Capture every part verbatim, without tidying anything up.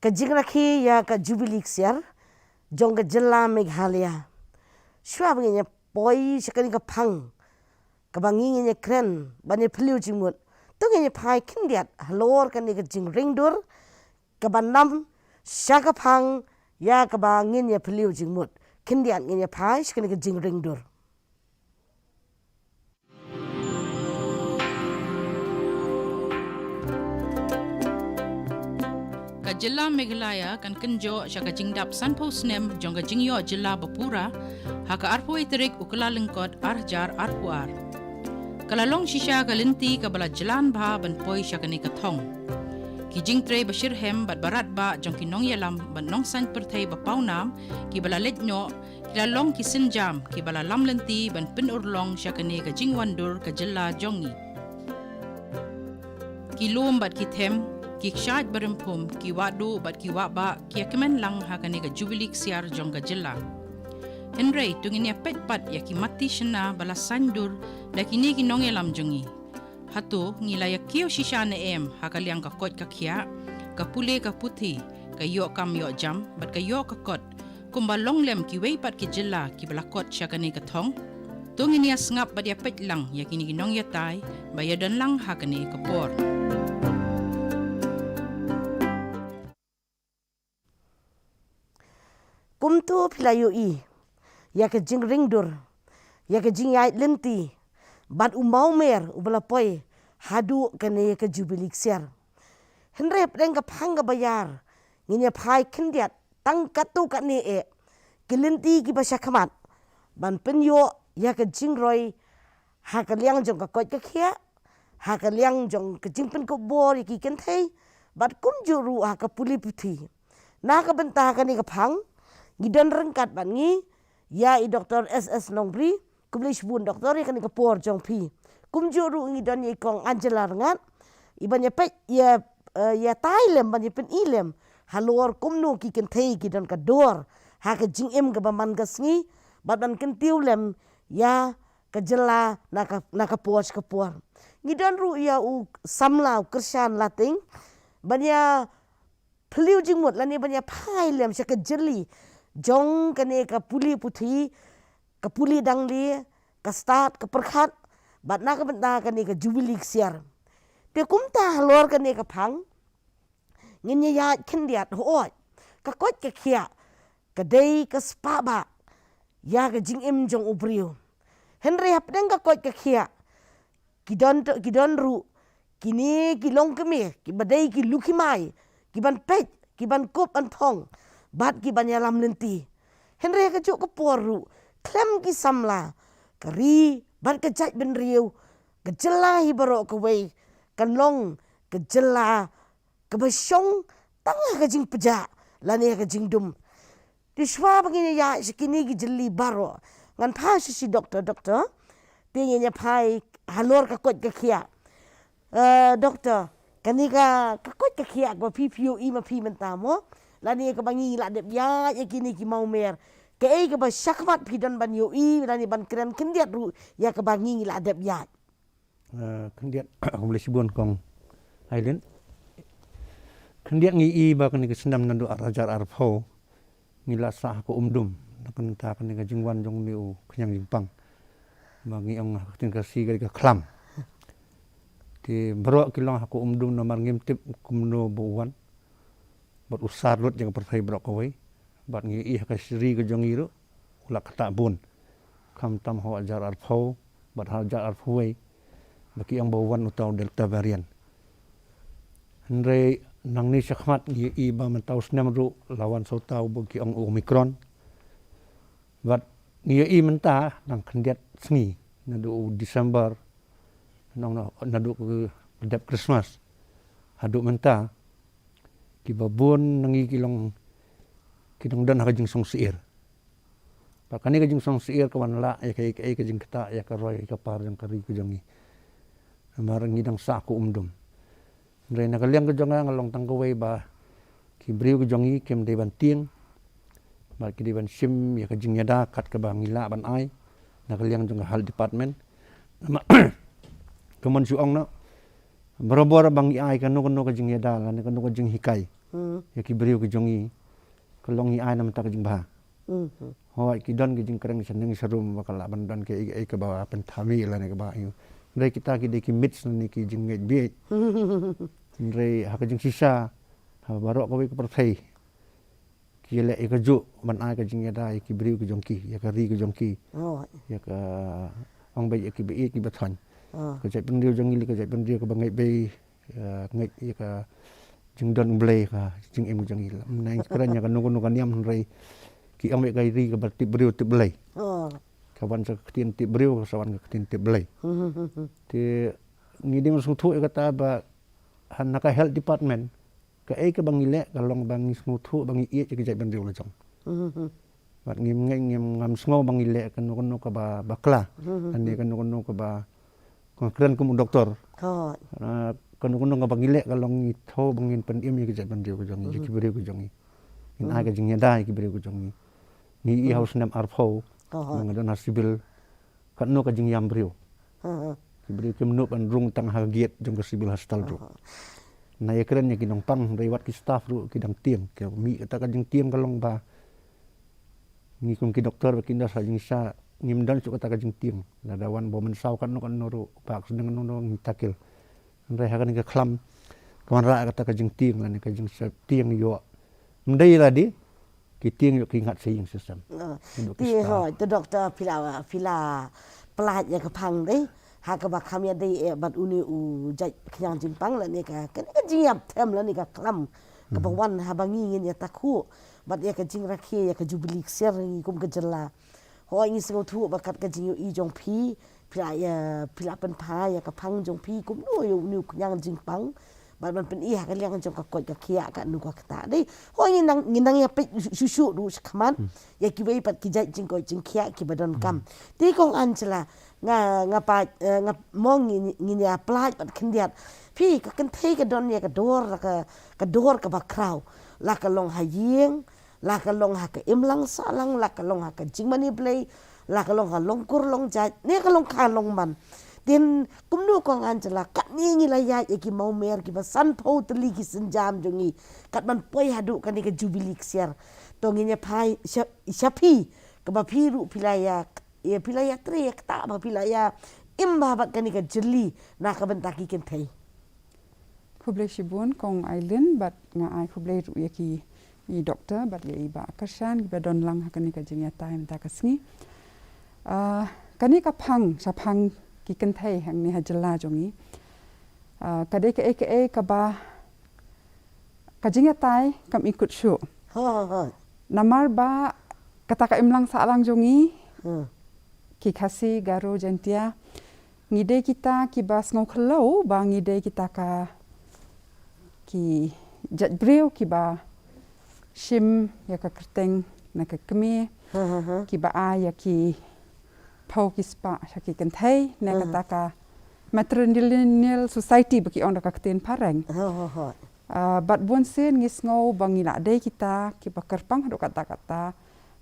Ka jingrakhe ïa ka Jubilee Ksiar jong ka jylla Meghalaya. Shuwa ba ngin ïa poi sha kane ka phang kaba ngi ngin ïa kren ban ïa phylliew jingmut, to ngin ïa phai khyndiat halor kane ka jingringdur kaba nam sha ka phang ïa kaba ngin ïa phylliew jingmut. Khyndiat ngin ïa phai sha kane ka jingringdur. Ka jylla Meghalaya kan kynjoh sha ka jingdap sanphew snem jong ka jingïoh jylla ba pura ha ka arphew tarik u Kyllalyngkot ar hajar arphew ar. Ka la long shisha ka lynti kaba la jlan bha ban poi sha kane ka thong. Ki jingtrei ba shitrhem bad ba radbah jong ki nongïalam bad nongsaiñ pyrthei ba pawnam kiba la leit noh ki la long ki sienjam kiba la lam lynti ban pynurlong sha kane ka jingwandur ka jylla jong ngi. Ki lum bad ki them, ki kshaid barim phum, ki wahduh bad ki wahbah ki ïa kmen lang ha kane ka Jubilee Ksiar jong ka jylla. Hynrei to ngin ïa peit pat ïa ki matti shynna ba la saiñdur da kine ki nongïalam jong ngi. Hato ngi la ïa kiew shisha ne em ha ka liang ka koit ka khiah, ka pule ka puthi, ka ïoh kam ïoh jam bad ka ïoh ka kot, kumba long lem kiwei pat ki jylla kiba la kot sha kane ka thong? To ngin ïa sngap bad ïa peit lang ïa kine ki nongïatai ba ïa don lang ha kane ka por. Kumto phi la ïohi ïa ka jingringdur, ïa ka jingïaid lynti bad u mawmer uba la poi haduh kane ka Jubilee Ksiar. Hynrei hapdeng ka phang kaba ïar ngin ïa phai khyndiat tang katto katne eh ki lynti kiba shakhmat ban pynïoh ïa ka jingroi ha ka liang jong ka koit ka khiah, ha ka liang jong ka jingpynkup bor ïa ki kynthei bad kumjuh ruh ha ka pule puthi. Na ka bynta kane ka phang ngi don ryngkat bad ngi ïa i Doktor S S Nongbri. Khublei shibun Doktor ïa kane ka por jong phi. Kumjuh ruh ngi don ïa i Kong Angela Rngat, i ban ïa peit ïa, eh, ïa tai lem ban ïa pyni lem halor kumno ki kynthei ki don ka dor ha ka jingim kaba man ka sngi bad ban kyntiew lem ïa ka jylla na ka, na ka por sha ka por. Ngi don ruh ïa u samla u Kyrshan Lating ban ïa phylliew jingmut lane ban ïa phai lem sha ka jylli jong kane ka pule puthi, ka pule dangle, ka stad, ka pyrkhat bad na ka bynta kane ka Jubilee Ksiar. Te kumta halor kane ka phang ngin ïa ïaid khyndiat. Hooid, ka koit ka khiah ka dei ka spah bah ïa ka jingim jong u briew. Hynrei hapdeng ka koit ka khiah ki don to, ki don ruh kine ki longkmie kiba dei ki lukhi mai, ki ban peit, ki ban kup ban phong bad ki ban ïalam lynti. Hynrei ha kajuh ka por ruh khlem ki samla, ka ri bad ka jaitbynriew, ka jylla hi baroh kawei kan long ka jylla kaba shong tang ha ka jingpjah lane ha ka jingdum. Te shuwa ba ngin ïa ïaid sha kine ki jylli baroh, ngan phai sha shi doktor, doktor. Te ngin ïa phai halor ka koit ka khiah. Eh, doktor, kane ka, ka koit ka khiah kaba phi phi ïohi ma phi mynta mo, lane kaba ngi la dep ïaid ïa kine ki mawmer, kaei kaba shakhmat phi don ban ïohi lane ban kren khyndiat ruh ïa kaba ngi la dep ïaid? Eh, khyndiat, khublei shibun Kong Ailin. Khyndiat ngi i ba kane ka snem naduh ar hajar arphew ngi la sah ha ka umdum na ka bynta kane ka jingwan jong une u khñiang jingpang, ba ngi ong ha ka ktien Khasi ka dei ka khlam. Te baroh ki long ha ka umdum namar ngim tip kumno ba u wan bad u sar lut ïa ka pyrthei baroh kawei. Bad ngi i ha ka ri ka jong ngi ruh u la ktah bun, khamtam ha u hajar arphew bad ha u hajar arphew wei ba ki ong ba u wan uta u Delta variant. Hynrei nangne shakhmat ngi i ba mynta u snem ruh la wan sa uta uba ki ong u Omicron. Bad ngi ïohi mynta nang khyndiat sngi, naduh u December, nang, nang, naduh ka dep Christmas haduh mynta, kiba bun na ngi ki long, ki dang don ha ka jingsngewsih. Bad kane ka jingsngewsih ka wan lah ïa kaei kaei ka jingktah ïa ka roi ka par jong ka ri ka jong ngi. Namar ngi dang sah ha ka umdum. Hynrei na ka liang ka jong nga, nga long tang kawei ba ki briew ka jong ngi kim dei ban tieng bad ki dei ban shim ïa ka jingïada kat kaba ngi lah ban ai na ka liang jong ka health department. Namar kumba shu ong noh, barabor ba ngi ai kano kano ka jingïada lane kano ka jinghikai, Hmm. Ïa ki briew ki jong ngi, ka long ngi ai na mynta ka jingbha. Hmm. Hooid, ki don ki jingkren sha ning sha rum ba ka lah ban don kiei kiei kaba pynthame lane kaba ïoh. Hynrei kita ki dei ki myths lane ki jingngeit bieit. Hynrei ha ka jingshisha, ha baroh kawei ka pyrthei, ki leh ïa kajuh ban ai ka jingïada ïa ki briew ki jong ki, ïa ka ri ki jong ki. Oh. Ïa ka, ong beit, ïa ki ba ïeit ki ba thoiñ. Ah. Ka jaitbynriew jong ngi, ka jaitbynriew kaba ngeit beit, eh, ngeit ïa ka jingdon U Blei, ka jingim jong ngi. Ym nang kren ïa kano kano ka niam, hynrei ki ong beit ka ri kaba tip briew tip Blei. Oh. Ka wan sa ka ktien tip briew, ka sa wan ka ktien tip Blei. Hmm, hmm, hmm, hmm. Te ngi dei ban sngewthuh ïa kata ba ha na ka health department, kaei kaba ngi leh ka long ba ngi sngewthuh ba ngi ïeit ïa ka jaitbynriew la jong. Mhm. Bad ngim ngeit, ngim, ngam sngew ba ngi leh kano kano kaba bakla. Mhm. Lane kano kano kaba, nga kren kum u doktor. Hooid. Ah, kano kano kaba ngi leh ka long ngi thew ba ngin pynim ïa ka jaitbynriew ka jong ngi, ïa ki briew ka jong ngi. Ngin ai ka jingïada ïa ki briew ka jong ngi. Ngi ïohi ha u snem arphew, hooid, nga don ha civil, katno ka jingïam briew. Ha, ha. Ki briew kim nud ban rung tang ha gate jong ka civil hospital ruh. Ha, ha. Nga ïakren ïa ki nongpang, hynrei wat ki staff ruh ki dang tieng. Ki mih kata ka jingtieng ka long ba ngi kum ki doktor ba ki nurse ha jingshisha ngim don shuh kata ka jingtieng. Lada wan bym mynsaw katno katno ruh, ba ka sdang katno ruh ngi tackle. Hynrei ha kane ka khlam ka wanrah kata ka jingtieng lane ka jingsheptieng ïoh. Ym dei lade, ki tieng ïoh ki ngat sha ïing sha sem. Ah, ïoh ki te staff. Hooid, te doktor, phi la, phi la pyllait ïa ka phang dei ha kaba kham ïadei, eh, bad une u jait khñiang jingpang lane ka, kane ka jingïap them lane ka khlam kaba wan haba ngi ngin ïa takhuh bad ïa ka jingrakhe ïa ka jubili ksiar ngi kum ka jylla. Hooid, ngi sngewthuh ba kat ka jingïohi jong phi, phi la ïa, phi la pynphai ïa ka phang jong phi kumno ïa une u khñiang jingpang. Bad ban pyni ha ka liang jong ka koit ka khiah katno ka ktah dei. Hooid, ngi nang, ngi nang ïa peit shuh shuh ruh shakhmat ïa kiwei pat ki jait jingkoit jingkhiah kiba donkam. Te Kong Angela, nga, nga pat, eh, nga mong ngi, ngi ïa pyllait pat khyndiat. Phi, ka kynthei ka don ïa ka dor, la ka, ka dor kaba khraw. La ka long ha ïing, la ka long ha ka imlang sahlang, la ka long ha ka jingmane Blei, la ka long ha longkur longjait, ne ka long kha long man. Te kumno Kong Angela, katne ngi la ïaid ïa ki mawmer kiba sanphew tylli ki sienjam jong ngi, kat ban poi haduh kane ka jubili ksiar. To ngin ïa phai sha, sha phi, kaba phi ruh phi la ïa, ïa phi la ïatrei ïa kata ba phi la ïa im bha bad kane ka jylli na ka bynta ki kynthei. Khublei shibun Kong Ailin, bad nga ai khublei ruh ïa ki, i doktor bad ïa i Bah Kyrshan kiba don lang ha kane ka jingïatai mynta ka sngi. Ah, kane ka phang, shaphang ki kynthei hangne ha jylla jong ngi, ah, ka dei kaei kaei kaba ka jingïatai kam i kut shuh. Ha, ha, ha. Namar ba kata ka imlang sahlang jong ngi, hmm, ki Khasi, Garo, Jaintia, ngi dei kita kiba sngew khlem ba ngi dei kita ka, ki jait briew kiba shim ïa ka kyrteng na ka kmie, ha, ha, ha, kiba ai ïa ki phew ki spah sha ki kynthei, ne, ha, kata ka matrilineal society ba ki ong da ka ktien phareng. Ha, ha, ha. Ah, bad bunsien ngi sngew ba ngi la dei kita kiba kyrpang haduh katta katta,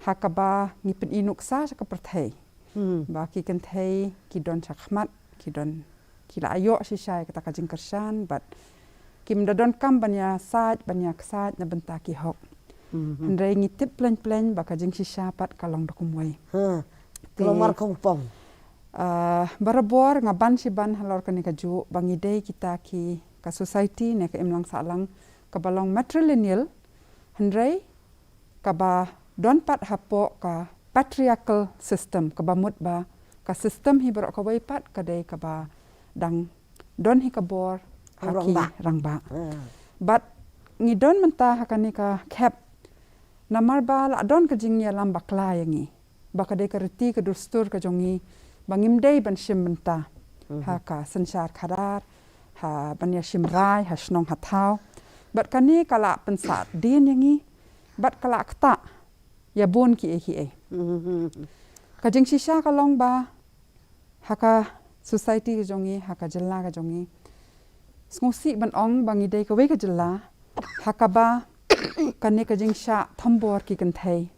ha kaba ngi pyni nuksa sha ka pyrthei. Hmm. Ba ki kynthei ki don shakhmat, ki don, ki la ïoh shisha ïa kata ka jingkyrshan, bad kim da donkam ban ïa sait, ban ïa ksait na bynta ki hok. Hmm, hmm. Hynrei ngi tip pleng pleng ba ka jingshisha pat ka long da kumwei. Ha. Te, ka long mar kongpong. Ah, barabor nga ban shi ban halor kane kajuh ba ngi dei kita ki ka society ne ka imlang sahlang kaba long matrilineal, hynrei kaba don pat hapoh ka patriarchal system, kaba mut ba ka system hi baroh kawei pat ka dei kaba dang don hi ka bor ha ki rangbah. Rangbah. Hmm. Bad ngi don mynta ha kane ka khep namar ba la don ka jingïalam bakla ïa ngi, ba ka dei ka riti ka dustur ka jong ngi ba ngim dei ban shim bynta, mhm, ha ka synshar khadar, ha ban ïa shim rai ha shnong ha thaw. Bad kane ka la pynsah dien ïa ngi, bad ka la ktah ïa bun kiei kiei. Mhm. Ka jingshisha ka long ba ha ka society ka jong ngi, ha ka jylla ka jong ngi, sngewsih ban ong ba ngi dei kawei ka jylla ha kaba kane ka jingshah thombor ki kynthei,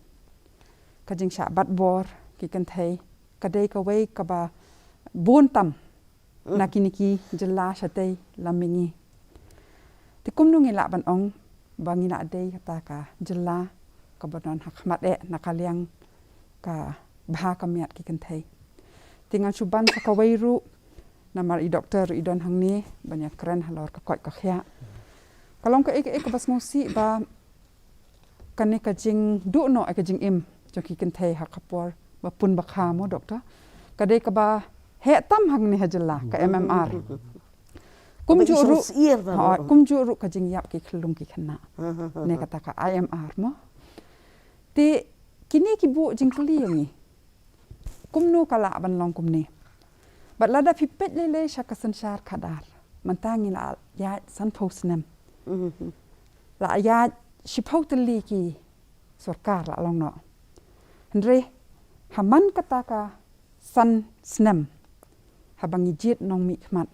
ka jingshah batbor ki kynthei, ka dei kawei kaba bun tam, mm, na kine ki jylla shatei lam mihngi. Te kumno ngi lah ban ong, ba ngi la dei kata ka jylla kaba don ha khmat eh na ka liang ka bha ka miat ki kynthei. Te ngan shu ban sa kawei ruh namar i doktor i don hangne ban ïa kren halor ka koit ka khiah. Ka long kaei kaei kaba sngewsih ba kane ka jingduh noh ïa ka jingim jong ki kynthei ha ka por ba pun ba kha mo doktor. Ka dei kaba heh tam hangne ha jylla ka M M R. Kumjuh ruh, kumjuh ruh ka jingïap ki khyllung ki khynnah. Ne kata ka I M R mo. Te kine ki buh jingkylli ïa ngi. Kumno ka lah ban long kumne? Bad lada phi peit lei lei sha ka synshar khadar, mynta ngi la ïaid sanphew snem. La ïaid shiphew tylli ki sorkar la long noh. Hynrei ha man kata ka san snem haba ngi jied nongmihkhmat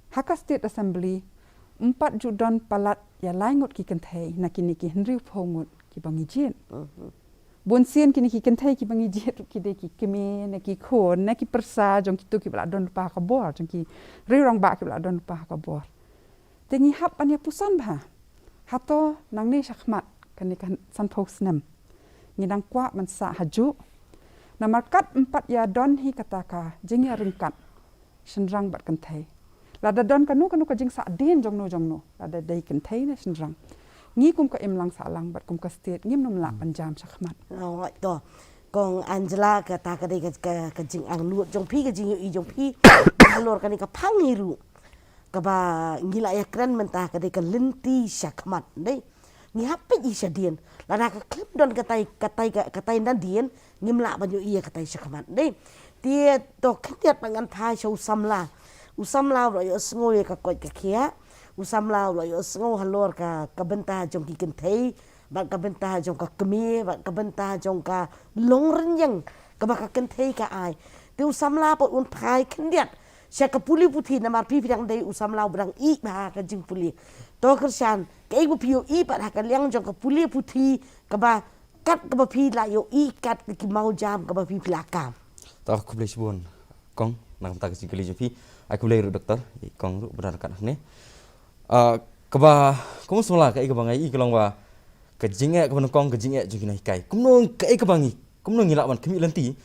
ha ka State Assembly, ym pat ju don palat ïa lai ngut ki kynthei na kine ki hynriewphew ngut kiba ngi jied. Bun sien kine ki kynthei kiba ngi jied ruh ki dei ki kmie ne ki khun ne ki pyrsa jong kito kiba la don lypa ha ka bor, jong ki riew rangbah kiba la don lypa ha ka bor. Te ngi hap ban ïa puson bha. Hato nangne shakhmat kane ka sanphew snem ngi dang kwah ban sah hajuh? Namar kat ym pat ïa don hi kata ka jingïaryngkat shynrang bad kynthei. Lada don kano kano ka jingsahdien jongno jongno, lada dei kynthei ne shynrang, ngi kum ka imlang sahlang bad kum ka state ngim nym lah ban jam shakhmat. Hooid to. Kong Angela, kata ka dei ka, ka, ka jingangnud jong phi, ka jingïohi jong phi halor kane ka phang hi ruh. Kaba ngi la ïa kren mynta ka dei ka lynti shakhmat, dei. Ngi hap peit ïa shadien. Lada ka khlem don katai, katai, katai nadien, ngim lah ban ïohi ïa katai shakhmat, dei. Te to khyndiat ba ngan phai sha u samla. U samla u la ïohsngew ïa ka koit ka khiah. U samla u la ïohsngew halor ka, ka bynta jong ki kynthei, bad ka bynta jong ka kmie, bad ka bynta jong ka longrynïeng kaba ka kynthei ka ai. Te u samla pat un phai khyndiat sha ka pule puthi, namar phi phi dang dei u samla uba dang ïeit bha ha ka jingpule. To kyrshan, kaei ba phi ïohi pat ha ka liang jong ka pule puthi kaba kat kaba phi la ïohi kat ka ki mawjam kaba phi phi la kam. To khublei shibun kong na ka bynta ka jingkylli jong phi. Ai khublei ruh doktor, i kong ruh ba don ryngkat hangne. Ah, kaba, kong samla kaei kaba nga ïohi ka long ba ka jingeh kaba nyngkong ka jingeh jong ki nonghikai. Kumno kaei kaba ngi, kumno ngi lah ban khmih lynti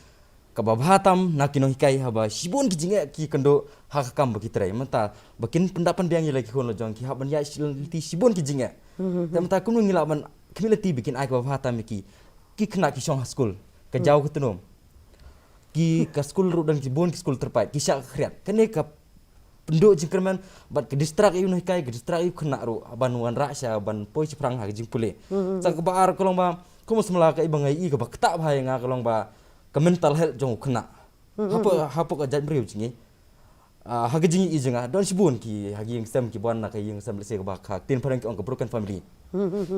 kaba bha tam na ki nonghikai haba shibun ki jingeh ki kynduh ha ka kam ba ki trei. Mynta ba kin pyndap pynbiang ïa la ki khun la jong, ki hap ban ïaid lynti shibun ki jingeh. Te mynta kumno ngi lah ban khmih lynti ba kin ai kaba bha tam ïa ki, ki khynnah ki shong ha skul, ka jaw ka tnum. Ki ka skul ruh don ki bun ki skul tyrpait, ki shah ka khriat. Kane ka pynduh jingkyrmen bad ka distract ïa u nonghikai, ka distract ïa u khynnah ruh ban wanrah sha ban poi shaphrang ha ka jingpule. Sa kaba ar ka long ba, kum u samla kaei ba nga ïohi kaba ktah bha ïa nga ka long ba ka mental health jong u khynnah. Hapoh, hapoh ka jaitbynriew jong ngi, ah, ha ka jingïohi jong nga don shibun ki ha ka ïing sem ki wan na ka ïing sem, lehse kaba ka ktien phareng ki ong ka broken family.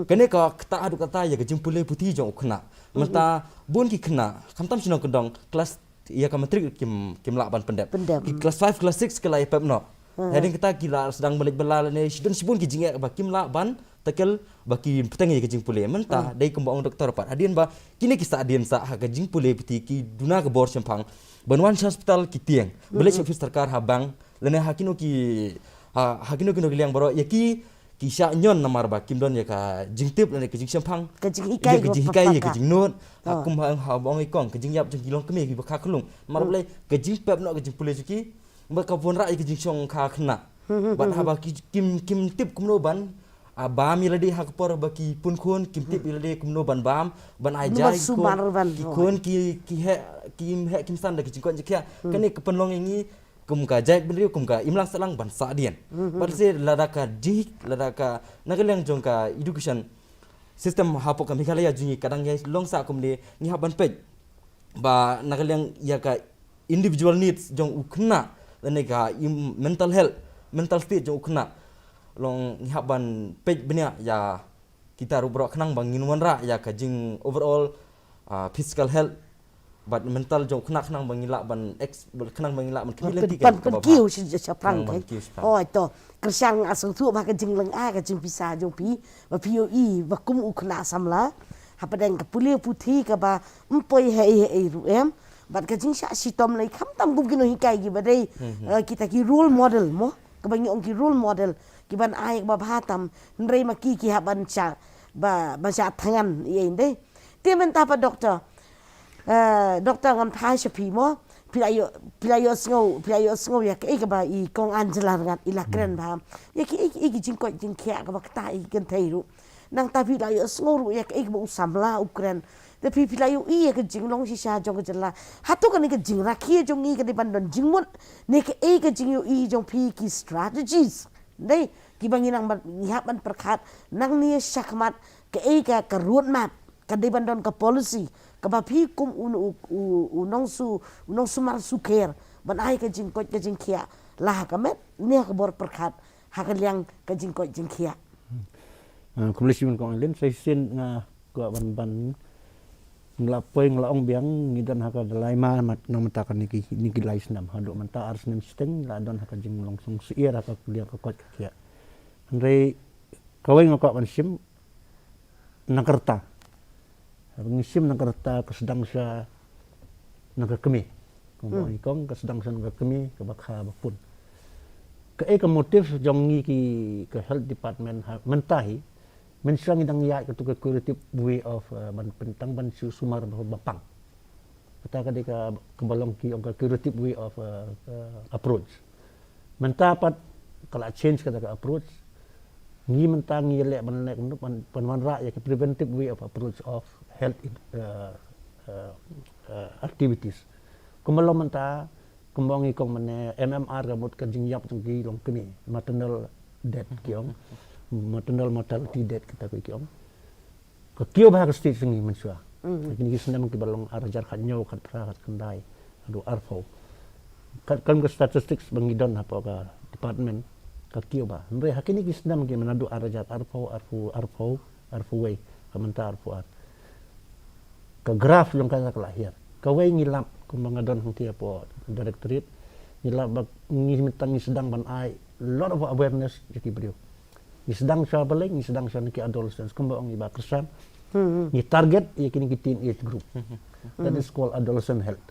Kane ka ktah haduh katta ïa ka jingpule puthi jong u khynnah. Mynta bun ki khynnah khamtam shnong kyndong, klas ïa ka matric kim, kim lah ban pyndep. Pyndep. Ki klas five, klas six ki la ïa pep noh. Hadien kata ki la sdang ban leit bylla lane shi, don shibun ki jingeh ba kim lah ban tackle ba ki bteng ïa ka jingpule. Mynta dei kumba ong doktor pat, hadien ba kine ki sahdien sah ha ka jingpule puthi ki duna ka bor shemphang ban wan sha hospital ki tieng, ba leit sha office sorkar ha bank lane ha kino ki, ha, ha kino kino ki liang baroh ïa ki, ki shah ñion namar ba kim don ïa ka jingtip lane ka jingshemphang, ka jinghikai, ïa ka jinghikai, ïa ka jingnud. Ha kum ha, haba ong i kong, ka jingïap jong ki longkmie kiba kha khyllung namar balei, ka jingpep noh ka jingpule jong ki ba ka wanrah ïa ka jingshong kha khynnah. Bad haba ki, kim, kim tip kumno ban, ah, bam ïa lade ha ka por ba ki pun khun, kim tip ïa lade kumno ban bam, ban ai ja ïa ki khun, ki khun ki, ki heh, kim heh kim san da ka jingkoit jingkhiah. Kane ka pynlong ïa ngi kum ka jaitbynriew, kum ka imlang sahlang ban sahdien. Bad lehse lada ka jing, lada ka na ka liang jong ka education system hapoh ka Meghalaya jong ngi ka dang ïa long sah kumne, ngi hap ban peit ba na ka liang ïa ka individual needs jong u khynnah lane ka im-, mental health, mental state jong u khynnah. Long ngi hap ban peit bniah ïa kita ruh baroh khnang ba ngin wanrah ïa ka jing overall, ah, physical health bad mental jong u khynnah, khnang ba ngin lah ban ex-, khnang ba ngin lah ban khmih lynti ka kaba bha. Kiew shi, shaphrang. Khnang ban kiew shaphrang. Oi to, kyrshan nga sngewthuh ba ka jinglyngngoh ka jingpisa jong phi ba phi ïohi ba kum u khynnah samla hapdeng ka pule puthi kaba ym poi haei haei ruh em. Bad ka jingshah shitom lei khamtam kum ki nonghikai kiba dei, eh, kita ki role model mo, kaba ngi ong ki role model, ki ban ai ba bha tam, hynrei ma ki ki hap ban shah, ba, ban shah thngan ïa ïndei. Te mynta pat doktor, eh, doktor ngan phai sha phi mo, phi la ïoh, phi la ïohsngew, phi la ïohsngew ïa kaei kaba i Kong Angela Rngat i la kren bha. Ïa kiei kiei ki jingkoit jingkhiah kaba kata i kynthei ruh. Nangta phi la ïohsngew ruh ïa kaei kaba u samla u kren. Te phi, phi la ïohi ïa ka jinglong shisha jong ka jylla. Hato kane ka jingrakhe jong ngi ka dei ban don jingmut ne kaei ka jingïohi jong phi ki strategies. Dei, kiba ngi nang ban, ngi hap ban pyrkhat nangne shakhmat kaei ka, ka roadmap, ka dei ban don ka policy kaba phi kum u, u, u, u nongsu, u nongsumar sukher ban ai ka jingkoit ka jingkhiah la ha ka met ne ha ka bor pyrkhat ha ka liang ka jingkoit jingkhiah. Ah, khublei shibun Kong Eileen, sa shisien nga kwah ban, ban, nga la poi, nga la ong biang, ngi don ha ka dilemma mat, na mynta kane ki, kine ki lai snem, haduh mynta ar snem shiteng la don ha ka jinglong sngewsyier ha ka liang ka koit ka khiah. Hynrei kawei nga kwah ban shim na ka rta. Haba ngi shim na ka rta, ka sdang sha na ka kmie. Kumba i Kong, ka sdang sha na ka kmie, kaba kha ba pun. Kaei ka motive jong ngi ki, ka health department ha mynta hi, mynshuwa ngi dang ïaid katto ka curative way of, uh, ban pyntang ban shu sumar ba, ba pang. Kata ka dei ka, kaba long ki ong ka curative way of, uh, uh, approach. Mynta pat ka la change kata ka approach. Ngi mynta ngi leh ban leh ban, ban wanrah ïa ka preventive way of approach of health, uh, uh, uh, activities. Kumba long mynta, kumba ong i Kong mynne, M M R ka mut ka jingïap jong ki long kmie, maternal death ki ong, maternal mortality death kata ki ong. Ka kiew bha ha ka state jong ngi mynshuwa. Kine ki snem kiba long ar hajar khathynñiew, khatphra, khatkhyndai, haduh arphew. Kat kam ka statistics ba ngi don hapoh ka department, ka kiew bha. Hynrei ha kine ki snem ki man haduh ar hajar arphew, arphew, arphew, arphew wei, ka mynta arphew ar. Ka graph jong ka ka la hiar. Kawei ngi lap, kumba nga don hangtei hapoh directorate, ngi lap ba ngi mynta ngi sdang ban ai lot of awareness ïa ki briew. Ngi sdang sha balei, ngi sdang sha na ki adolescents, kumba ong i Bah Kyrshan. Ngi target ïa kine ki teen age group. That is called adolescent health.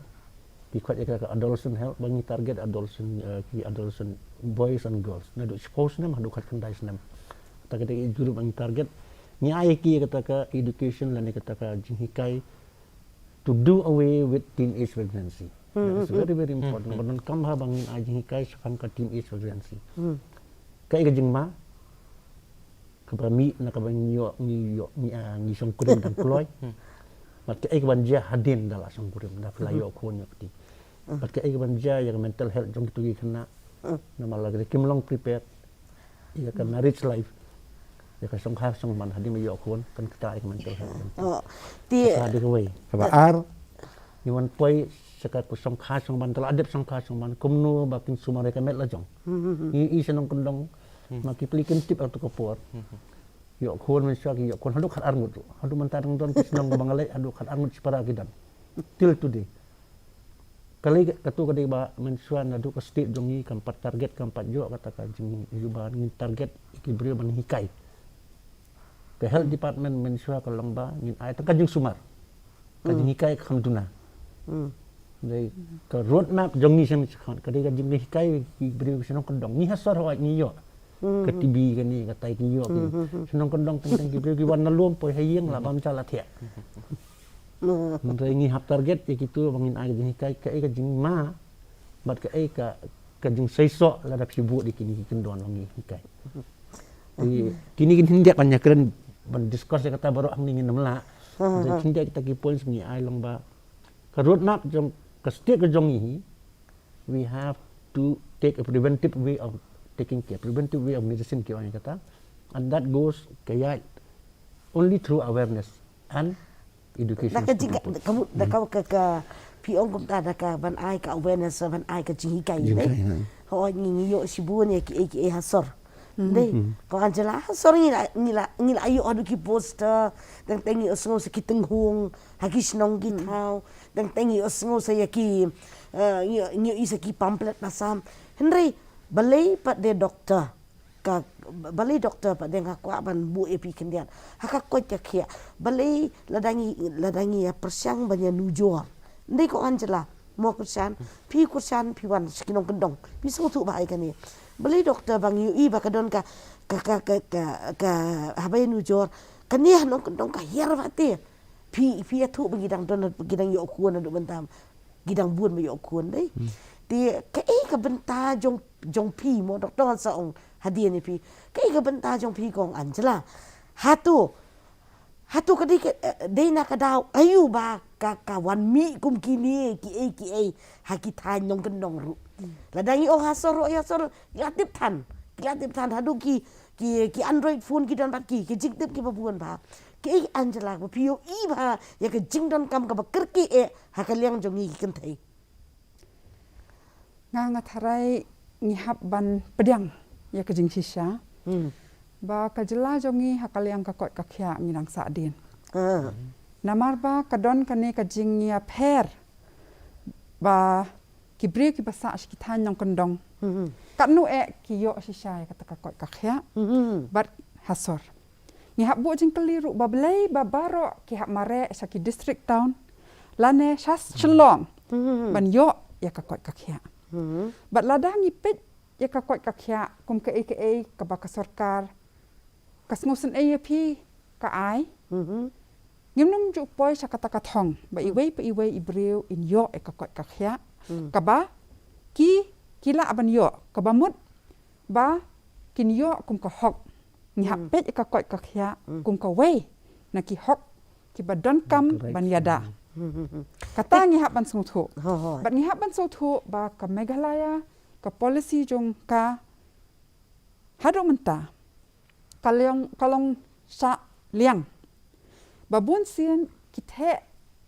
Ki khot ïa ka adolescent health, ba ngi target adolescent, eh, ki adolescent boys and girls. Naduh shiphew snem haduh khatkhyndai snem. Kata ka age group ba ngi target. Ngi ai ïa ki kata ka education lane kata ka jinghikai to do away with teenage pregnancy. That is very, very important. Ba donkam bha ba ngin ai jinghikai shaphang ka teenage pregnancy. Kaei ka jingma kaba mih na kaba ngi ïoh, ngi ïoh, ngi, ah, ngi shongkurim dang kloi. Bad kaei kaban jia hadien da la shongkurim, da phi la ïoh khun ïoh kti. Bad kaei kaban jia ïa ka mental health jong kito ki khynnah. Namar lada kim long prepared ïa ka marriage life, ïa ka shongkha shongman hadien ba ïoh khun, kan kata ïa ka mental health jong ki. Oh, te kata dei kawei. Kaba ar, ngi wan poi sha ka shongkha shongman, te la dep shongkha shongman, kumno ba kin sumar ïa ka met la jong. Ngi i sha nongkyndong, ma ki pli kim tip ha kato ka por. Ïoh khun mynshuwa ki ïoh khun haduh khatar ngut ruh. Haduh mynta dang don ki shnong ba nga leit haduh khatar ngut shipara ki don. Till today. Ka lei kato ka dei ba mynshuwa naduh ka state jong ngi kam pat target, kam pat ïoh kata ka jingïohi ba ngin target ïa ki briew ban hikai. Ka health department mynshuwa ka long ba ngin ai tang ka jingsumar. Ka jinghikai ka kham duna. Dei ka roadmap jong ngi sha ngi sha khmat ka dei ka jinghikai ki briew sha nongkyndong. Ngi ha sor hooid ngi ïoh ka T B kane, katai ki ïoh ki sha nongkyndong, teng teng ki briew ki wan na lum poi ha ïing la bam ja la thiah. Hynrei ngi hap target ïa kito ba ngin ai ka jinghikai, kaei ka jingma bad kaei ka, ka jingseisoh lada phi bud ïa kine ki kyndon ba ngi hikai. Te kine kin hynrei ban ïakren ban discuss ïa kata baroh hangne ngin ym lah. Te hynrei kita ki points ngi ai long ba ka roadmap jong ka state ka jong ngi hi, we have to take a preventive way of taking care, preventive way of medicine ki ong ïa kata, and that goes ka ïaid only through awareness and education. Da ka jing ka, ka, ka, ka phi ong kumta da ka ban ai ka awareness, ban ai ka jinghikai. Jinghikai, ha. Hooid ngi, ngi ïoh shibun ïa kiei kiei ha sor. Dei, Kong Angela, ha sor ngi la, ngi la, ngi la ïoh haduh ki poster, teng teng ngi ïohsngew sa ki tynghung ha ki shnong ki thaw, teng teng ngi ïohsngew sa ïa ki, eh, ngi, ngi ïohi sa ki pamphlet ba sam. Hynrei balei pat de doktor, ka, balei doktor pat de, nga kwah ban buh ïa phi khyndiat. Ha ka koit ka khiah, balei lada ngi, lada ngi ïa pyrshang ban ïa nujor. Dei Kong Angela, mo Kyrshan, phi Kyrshan phi wan sha ki nongkyndong, phi sngewthuh bha ïa kane. Balei doktor ba ngi ïohi ba ka don ka, ka, ka, ka, ka, ka, haba ïanujor, kane ha nongkyndong ka hiar bha te. Phi, phi ïathuh ba ngi dang don, ngi dang ïoh khun haduh mynta. Ngi dang bun ba ïoh khun dei. Hmm. Te kaei ka bynta jong, jong phi mo doktor, ngan sa ong hadien ïa phi. Kaei ka bynta jong phi kong Angela. Hato, hato ka dei ka, eh, dei na ka daw aïu ba ka, ka wan mih kum kine kiei kiei ha ki thaiñ nongkyndong ruh. Hmm. Lada ngi ong ha sor ruh, ha sor ki la tip than. Ki la tip than haduh ki, ki, ki Android phone ki don bad ki, ki jingtip kiba bun bha. Kaei Angela ba phi ïohi bha ïa ka jingdonkam kaba kyrkieh ha ka liang jong ngi ki kynthei. Nga, nga tharai ngi hap ban pdiang ïa ka jingshisha. Hmm. Ba ka jylla jong ngi ha ka liang ka koit ka khiah ngi dang sahdien. Ah. Namar ba ka don kane ka jingïapher ba ki briew kiba sah sha ki thaiñ nongkyndong. Hmm. Katno eh ki ïoh shisha ïa kata ka koit ka khiah. Hmm. Bad ha sor. Ngi hap buh jingkylli ruh ba balei ba baroh ki hap mareh sha ki district town lane sha Shillong. Hmm. Ban ïoh ïa ka koit ka khiah. Hmm. Bad lada ngi peit ïa ka koit ka khiah kum kaei kaei kaba ka sorkar ka sngewsynei ïa phi ka ai. Hmm. Ngim nym ju poi sha kata ka thong ba iwei pa iwei i briew in ïoh ïa ka koit ka khiah. Hmm. Kaba ki, ki lah ban ïoh, kaba mut ba kin ïoh kum ka hok. Ngi hap, hmm, peit ïa ka koit ka khiah, hmm, kum kawei na ki hok kiba donkam, correct, ban ïada. Hmm, hmm, hmm. Kata, eh, ngi hap ban sngewthuh. Ho, ho. Bad ngi hap ban sngewthuh ba ka Meghalaya, ka policy jong ka haduh mynta ka long, ka long sah liang. Ba bun sien ki theh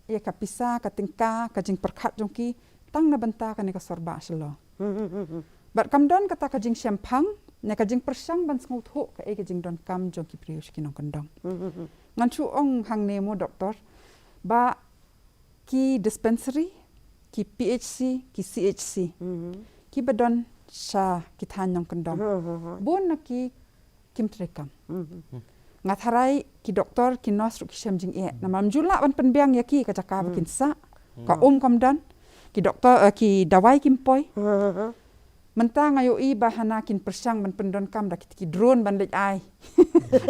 ïa ka pisa, ka tyngka, ka jingpyrkhat jong ki tang na bynta kane ka sor bah Shillong. Hmm, hmm, hmm, hmm. Bad kam don kata ka jingshemphang ne ka jingpyrshang ban sngewthuh kaei ka jingdonkam jong ki briew sha ki nongkyndong. Hmm, hmm, hmm. Ngan shu ong hangne mo doktor ba ki dispensary, ki P H C, ki C H C, hmm, kiba don sha ki thaiñ nongkyndong, hmm, hmm, hmm, bun na ki kim treikam. Hmm. Nga tharai ki doktor, ki nurse ruh ki shem jingeh. Hmm. Namar ym ju lah ban pynbiang ïa ki ka jaka ba, hmm, kin sah. Hmm. Ka um kam don. Ki doktor, eh, ki dawai kim poi. Hmm. Mynta nga ïohi ba hana kin pyrshang ban pyndonkam da kit ki drone ban leit ai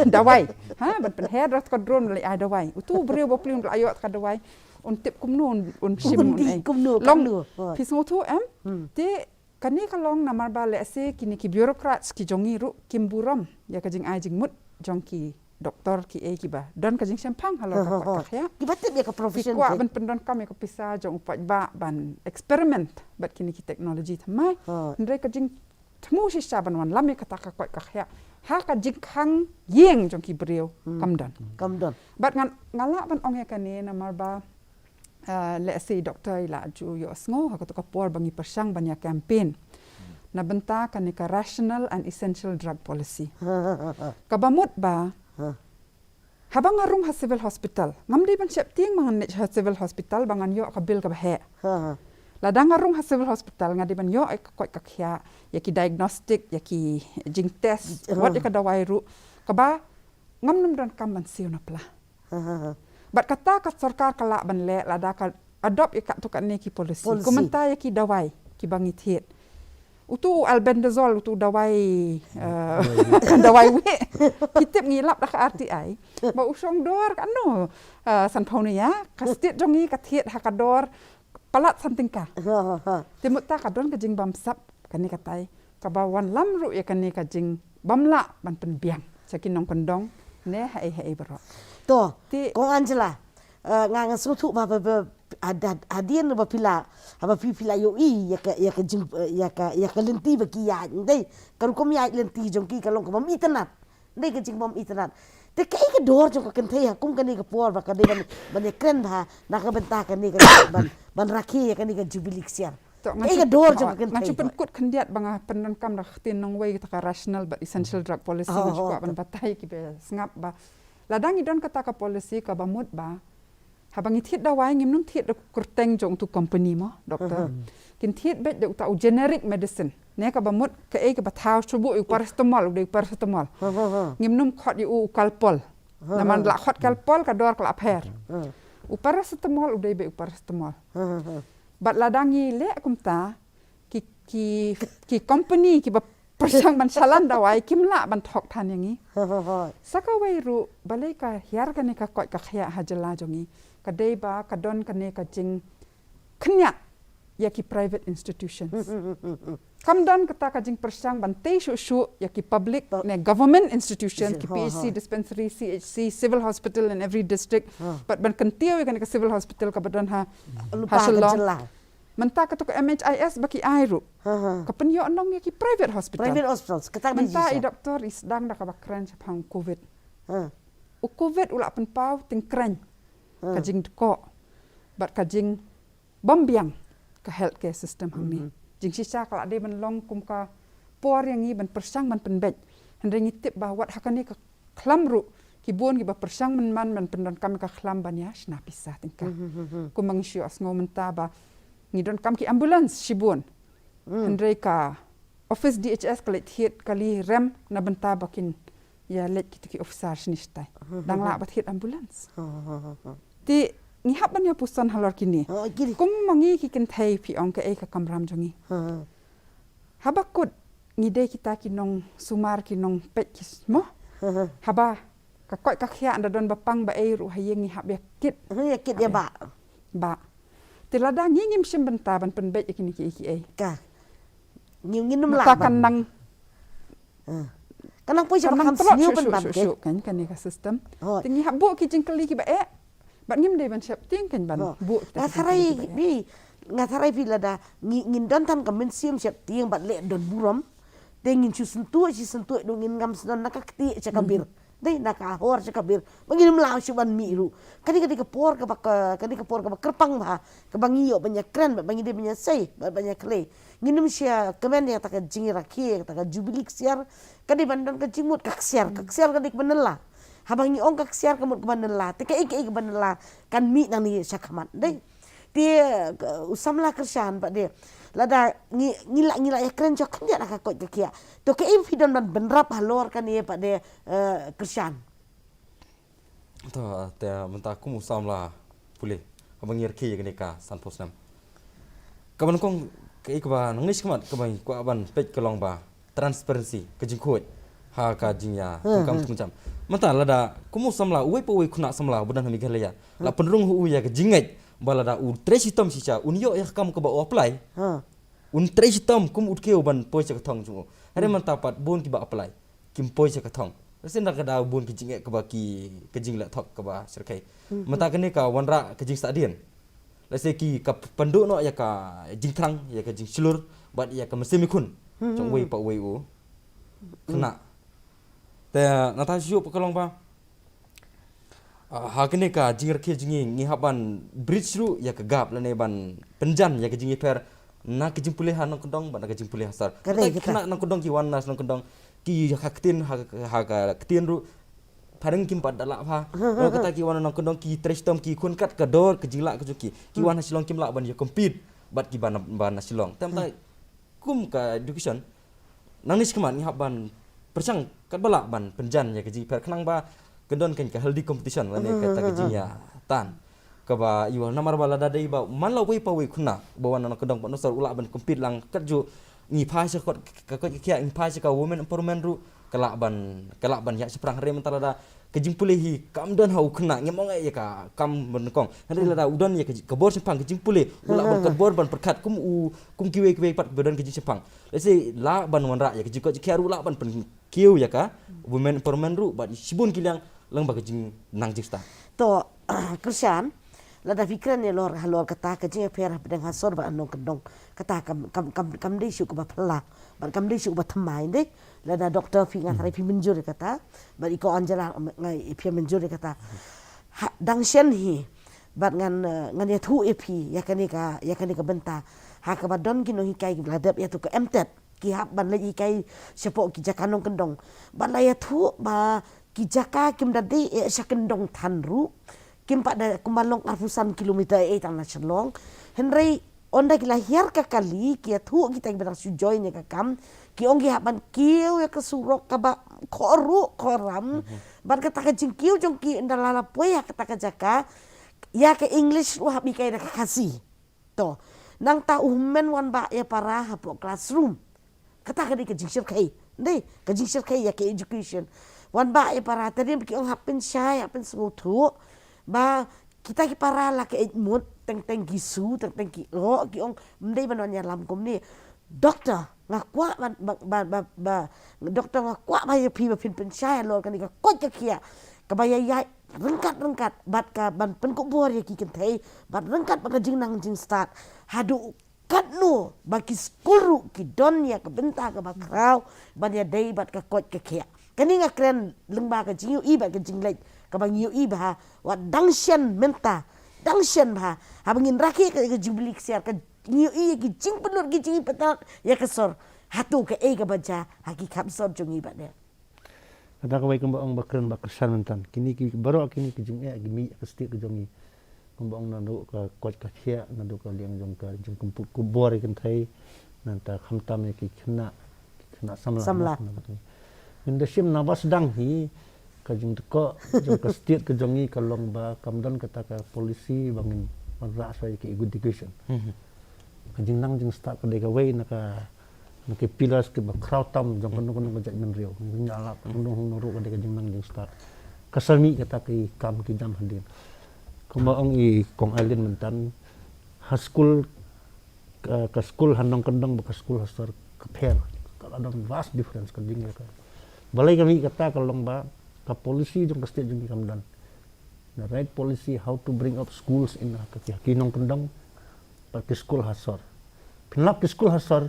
dawai. Ha, ban pynher da ka drone ban leit ai dawai. Utu u briew ba plie un la ïoh ka dawai, un tip kumno un, un shim, un dih, un ai kumno, long, kumno. Phi sngewthuh em? Hmm. Te kane ka long namar ba lehse kine ki bureaucrats ki jong ngi ruh kim burom ïa ka jingai jingmut jong ki doktor kiei kiba don ka jingshemphang halor ka koit ka khiah. Kiba tip ïa ka profession. Ki kwah ban pyndonkam ïa ka pisa jong u paidbah ban experiment bad kine ki technology thymmai. Ha. Hynrei ka jingthmu shisha ban wanlam ïa kata ka koit ka khiah ha ka jingkhang ïing jong ki briew, hmm, kam don. Kam don. Bad ngan, nga lah ban ong ïa kane namar ba, ah, lehse i doktor i la ju ïohsngew ha kato ka por ba ngi pyrshang ban ïa campaign na bynta kane ka Rational and Essential Drug Policy. Ha, ha, ha, ha. Kaba mut ba, ha, haba nga rung ha civil hospital, ngam dei ban sheptieng ba ngan leit ha civil hospital ba ngan ïoh ka bill kaba heh. Ha, ha. Lada nga rung ha civil hospital nga dei ban ïoh ïa ka koit ka khiah, ïa ki diagnostic, ïa ki jingtest, ha, wat ïa ka dawai ruh, kaba ngam nym donkam ban siew na pla. Ha, ha, ha. Bad kata ka sorkar ka lah ban leh lada ka adopt ïa katto katne ki policy. Policy. Kumta ïa ki dawai kiba ngi thied. Utu u albendazole, utu u dawai, eh, dawai wieh. Ki tip, ngi lap da ka R T I ba u shong dor kano, eh, sanphew nia, ka state jong ngi ka thied ha ka dor palat san tyngka. Ha, ha, ha. Te mynta ka don ka jingbamsap kane katai kaba wanlam ruh ïa kane ka jingbymlah ban pynbiang sha ki nongkyndong ne haei haei baroh. To, te Kong Angela, eh, nga, nga sngewthuh ba, ba, ba, had-, had-, hadien ba phi la, haba phi, phi la ïohi ïa ka, ïa ka jing, eh, ïa ka, ïa ka lynti ba ki ïaid, dei ka rukom ïaid lynti jong ki ka long kaba bym itynnad. Dei ka jingbym itynnad. Te kaei ka dor jong ka kynthei ha kum kane ka por ba ka dei ban, ban ïakren bha na ka bynta kane ka ban, ban rakhe ïa kane ka jubili ksiar. To, ngan, kaei ka dor jong ka kynthei, ngan shu pynkut khyndiat ba nga pyndonkam da ka ktien nongwei kata ka Rational bad Essential Drug Policy, ngan shu kwah ban batai kiba sngap ba lada ngi don kata ka policy kaba mut ba haba ngi thied dawai ngim nym thied da ka kyrteng jong utu company mo, doktor. Kin thied beit da uta u generic medicine. Ne kaba mut kaei kaba thaw shuh, u paracetamol u dei u paracetamol. Ngim nym khot ïa u, u Calpol. Namar la khot Calpol ka dor ka la pher. U paracetamol u dei beit u paracetamol. Bad lada ngi leh kumta, ki, ki, ki company kiba pyrshang ban shalan dawai, kim lah ban thok than ïa ngi. Sa kawei ruh, balei ka hiar kane ka koit ka khiah ha jylla jong ngi, ka dei ba ka don kane ka jingkhynñiat ïa ki private institutions. Kam don kata ka jingpyrshang ban tei shuh shuh ïa ki public ne government institution, ki P H C, dispensary, C H C, civil hospital in every district. Bad ban kyntiew ïa kane ka civil hospital kaba don ha, ha Shillong. Mynta kata ka M H I S ba ki ai ruh, ka pynïoh nong ïa ki private hospital. Private hospitals. Mynta i doktor i sdang da kaba kren shaphang covid. U covid u la pynpaw tyngkrein ka jingdkoh bad ka jing bym biang ka healthcare system hangne. Jingshisha ka la dei ban long kum ka por ïa ngi ban pyrshang ban pynbeit. Hynrei ngi tip ba wat ha kane ka khlam ruh, ki bun kiba pyrshang mynman ban pyndonkam ïa ka khlam ban ïa shna pisa tyngka. Kum ma ngi shu ïohsngew mynta ba ngi donkam ki ambulance shibun. Hynrei ka office D H S ka leit thied kali rem na bynta ba kin ïa leit kito ki officer shane shatai. Dang lah ba thied ambulance. Te ngi hap ban ïa puson halor kine. Kum ma ngi ki kynthei, phi ong kaei ka kamram jong ngi. Haba kut ngi dei kita ki nongsumar, ki nongpeit ki smoh. Haba ka koit ka khiah, ynda don ba pang ba ei ruh ha ïing ngi hap ïa kit. Ïa kit ïa ba. Ba. Te lada ngi ngim shim bynta ban pynbeit ïa kine kiei kiei, ka ngi ngin ym lah ban. Kan nang, kan nang poi sha ba kham sniew pynban shuh shuh kan kane ka system. Te ngi hap buh ki jingkylli kiba eh. Bad ngim dei ban sheptieng kan ban buh kita ki jingkylli kiba eh. Nga tharai phi, lada ngi, ngin don tang ka mynsiem sheptieng bad leh don burom, te ngin shu syntuh, shu syntuh, dang ngin ngam sdang na ka kti sha ka bir. Dei na ka hor sha ka bir. Ba ngin ym lah shuh ban mih ruh. Kane ka dei ka por kaba, kane ka por kaba kyrpang bha, kaba ngi ïoh ban ïa kren bad ba ngi dei ban ïa sei bad ban ïa khlei. Ngin ym shah kmen ïa kata ka jingrakhe, kata ka jubili ksiar. Ka dei ban don ka jingmut ka ksiar, ka ksiar ka dei kaba nylla. Haba ngi ong ka ksiar ka mut kaba nylla, te kaei kaei kaba nylla kan mih nangne sha khmat, dei. Te u samla Kyrshan pat de, lada ngi, ngi la, ngi la ïa kren jok khyndiat ha ka koit ka khiah, to kaei phi don ban bynrap halor kane pat de, Kyrshan? To, te mynta kum u samla pule, haba ngi rakhe ïa kane ka sanphew snem, kaba nyngkong kaei kaba nangne shakhmat kaba ngi kwah ban peit ka long ba transparency, ka jingkhuid ha ka jingïa, hmm, kam, hmm, tnga jam. Mynta lada kum u samla, uwei pa uwei khynnah samla uba don ha Meghalaya, hmm, la pynrung ha u ïa ka jingngeit ba lada u trei shitom shisha un ïoh ïa ka kam kaba u apply. Hmm. Un trei shitom kum u dkhiew ban poi sha ka thong jong u. Hynrei, hmm, mynta pat bun kiba apply kim poi sha ka thong. Lehse na ka daw bun ki jingeh kaba ki, ka jingleh thok kaba shyrkhei. Hmm. Mynta kane ka wanrah ka jingsahdien. Lehse ki ka pynduh noh ïa ka jingthrang, ïa ka jingshlur bad ïa ka mynsiem ïakhun, hmm, jong uwei pa uwei u khynnah. Te nangta shuh pat ka long ba, ah, ha kane ka jingrakhe jong ngi, ngi hap ban bridge ruh ïa ka gap lane ban pynjan ïa ka jingïapher na ka jingpule ha nongkyndong bad na ka jingpule ha sor. Ka dei kata. Khynnah nongkyndong ki wan na nongkyndong, ki ha ka ktien, ha, ha ka ktien ruh phareng kim pat da lah bha. Nangta ki wan na nongkyndong ki trei shitom, ki khun kat ka dor ka jinglah ka jong ki. Ki wan ha Shillong kim lah ban ïa compete bad kiba na, ba na Shillong. Te mynta kum ka education, nangne shakhmat ngi hap ban pyrshang katba lah ban pynjan ïa ka jingïapher khnang ba kan don ka healthy competition lane kata ka jingïatan kaba ïoh, namar ba lada dei ba man la uwei pa uwei khynnah ba wan na nongkyndong bad nongshor u lah ban compete lang, katjuh ngi phai sha ka koit ka khiah, ngi phai sha ka women empowerment ruh ka lah ban, ka lah ban ïaid shaphrang. Hynrei mynta lada ka jingpule hi kam don ha u khynnah, ngim ong ïa ka kam ba nyngkong, hynrei lada u don ïa ka ji-, ka bor shemphang ka jingpule, u lah ban, ka bor ban pyrkhat kum u, kum kiwei kiwei pat ba don ka jingshemphang. Lehse lah ban wanrah ïa ka jingkoit jingkhiah ruh, lah ban pynkiew ïa ka women empowerment ruh bad shibun ki liang lyngba ka jingnang jingstad. To, Kyrshan, lada phi kren ïa lor, halor kata ka jingïapher hapdeng ha sor bad ha nongkyndong, kata kam, kam, kam, kam dei shuh kaba phylla bad kam dei shuh kaba thymmai, dei. Lada doktor phi, nga tharai phi mynjur ïa kata, bad i Kong Angela, nga, phi mynjur ïa kata. Ha, dang shen hi bad ngan, eh, ngan ïathuh ïa phi ïa kane ka, ïa kane ka bynta. Ha kaba don ki nonghikai kiba la dep ïathuh ka M.Ted, ki hap ban leit hikai shapoh ki jaka nongkyndong. Bad la ïathuh ba ki jaka kim da dei eh sha kyndong than ruh, kim pat da kumba long arphew san kilometer eh tang na Shillong. Hynrei ynda ki la hiar ka kali, ki ïathuh kita kiba dang shu join ïa ka kam, ki ong ki hap ban kiew ïa ka surok kaba khohruh khohram. Bad kata ka jingkiew jong ki ynda la la poi ha kata ka jaka, ïa ka English ruh hap hikai da ka Khasi. To, nangta u hynmen wanrah ïa para hapoh classroom. Kata ka dei ka jingshyrkhei. Dei ka jingshyrkhei ïa ka education. Wan ba ïa para, tang ba ki ong hap pynshai, hap pynsngewthuh ba kita ki para la ka eit mut, teng teng ki su, teng teng ki ong, ki ong, ym dei ban wan ïalam kumne. Doktor, nga kwah ban, ba, ba, ba, ba, doktor, nga kwah ba ïa phi ba phin pynshai halor kane ka koit ka khiah kaba ïaid ryngkat ryngkat bad ka ban pynkupbor ïa ki kynthei, bad ryngkat bad ka jingnang jingstad. Haduh katno ba ki skul ruh ki don ïa ka bynta kaba khraw ban ïadei bad ka koit ka khiah. Kane nga kren lyngba ka jingïohi bad ka jingleh kaba ngi ïohi bha, wat dang shen mynta, dang shen bha, haba ngin rakhe ka, ka Jubili Ksiar, ka ngi ïohi ïa ki jingpynlut, ki jingpynlut ïa ka sor. Hato kaei kaba jia ha ki khap sor jong ngi bad ïa. Kata kawei kumba ong ba kren ba kyrshan mynta. Kine ki baroh kine ki jingeh ki mih ka stieh ka jong ngi. Kumba ong naduh ka koit ka khiah, naduh ka liang jong ka jingkynput kynpor ïa ki kynthei, nangta khamtam ïa ki khynnah, ki khynnah samla. Samla. Mynta shim na ba sdang hi ka jingdkoh jong ka stieh ka jong ngi ka long ba kam don kata ka policy ba ngin wanrah shuwa ïa ka education. Ka jingnang jingstad ka dei kawei na ka, na ki pillars kiba khraw tam jong kano kano ka jaitbynriew. Ngi ïalap kano kano ruh ka dei ka jingnang jingstad. Ka sa mih kata ki kam ki jam hadien. Kumba ong i Kong Aileen mynta, ha skul, ka, ka skul ha nongkyndong bad ka skul ha sor ka pher. Ka la don vast difference ka jingïa ka. Balei ka mih kata ka long ba ka policy jong ka state jong ngi kam don the right policy how to bring up schools in, ha ki, ha ki nongkyndong bad ki skul ha sor. Phin lap ki skul ha sor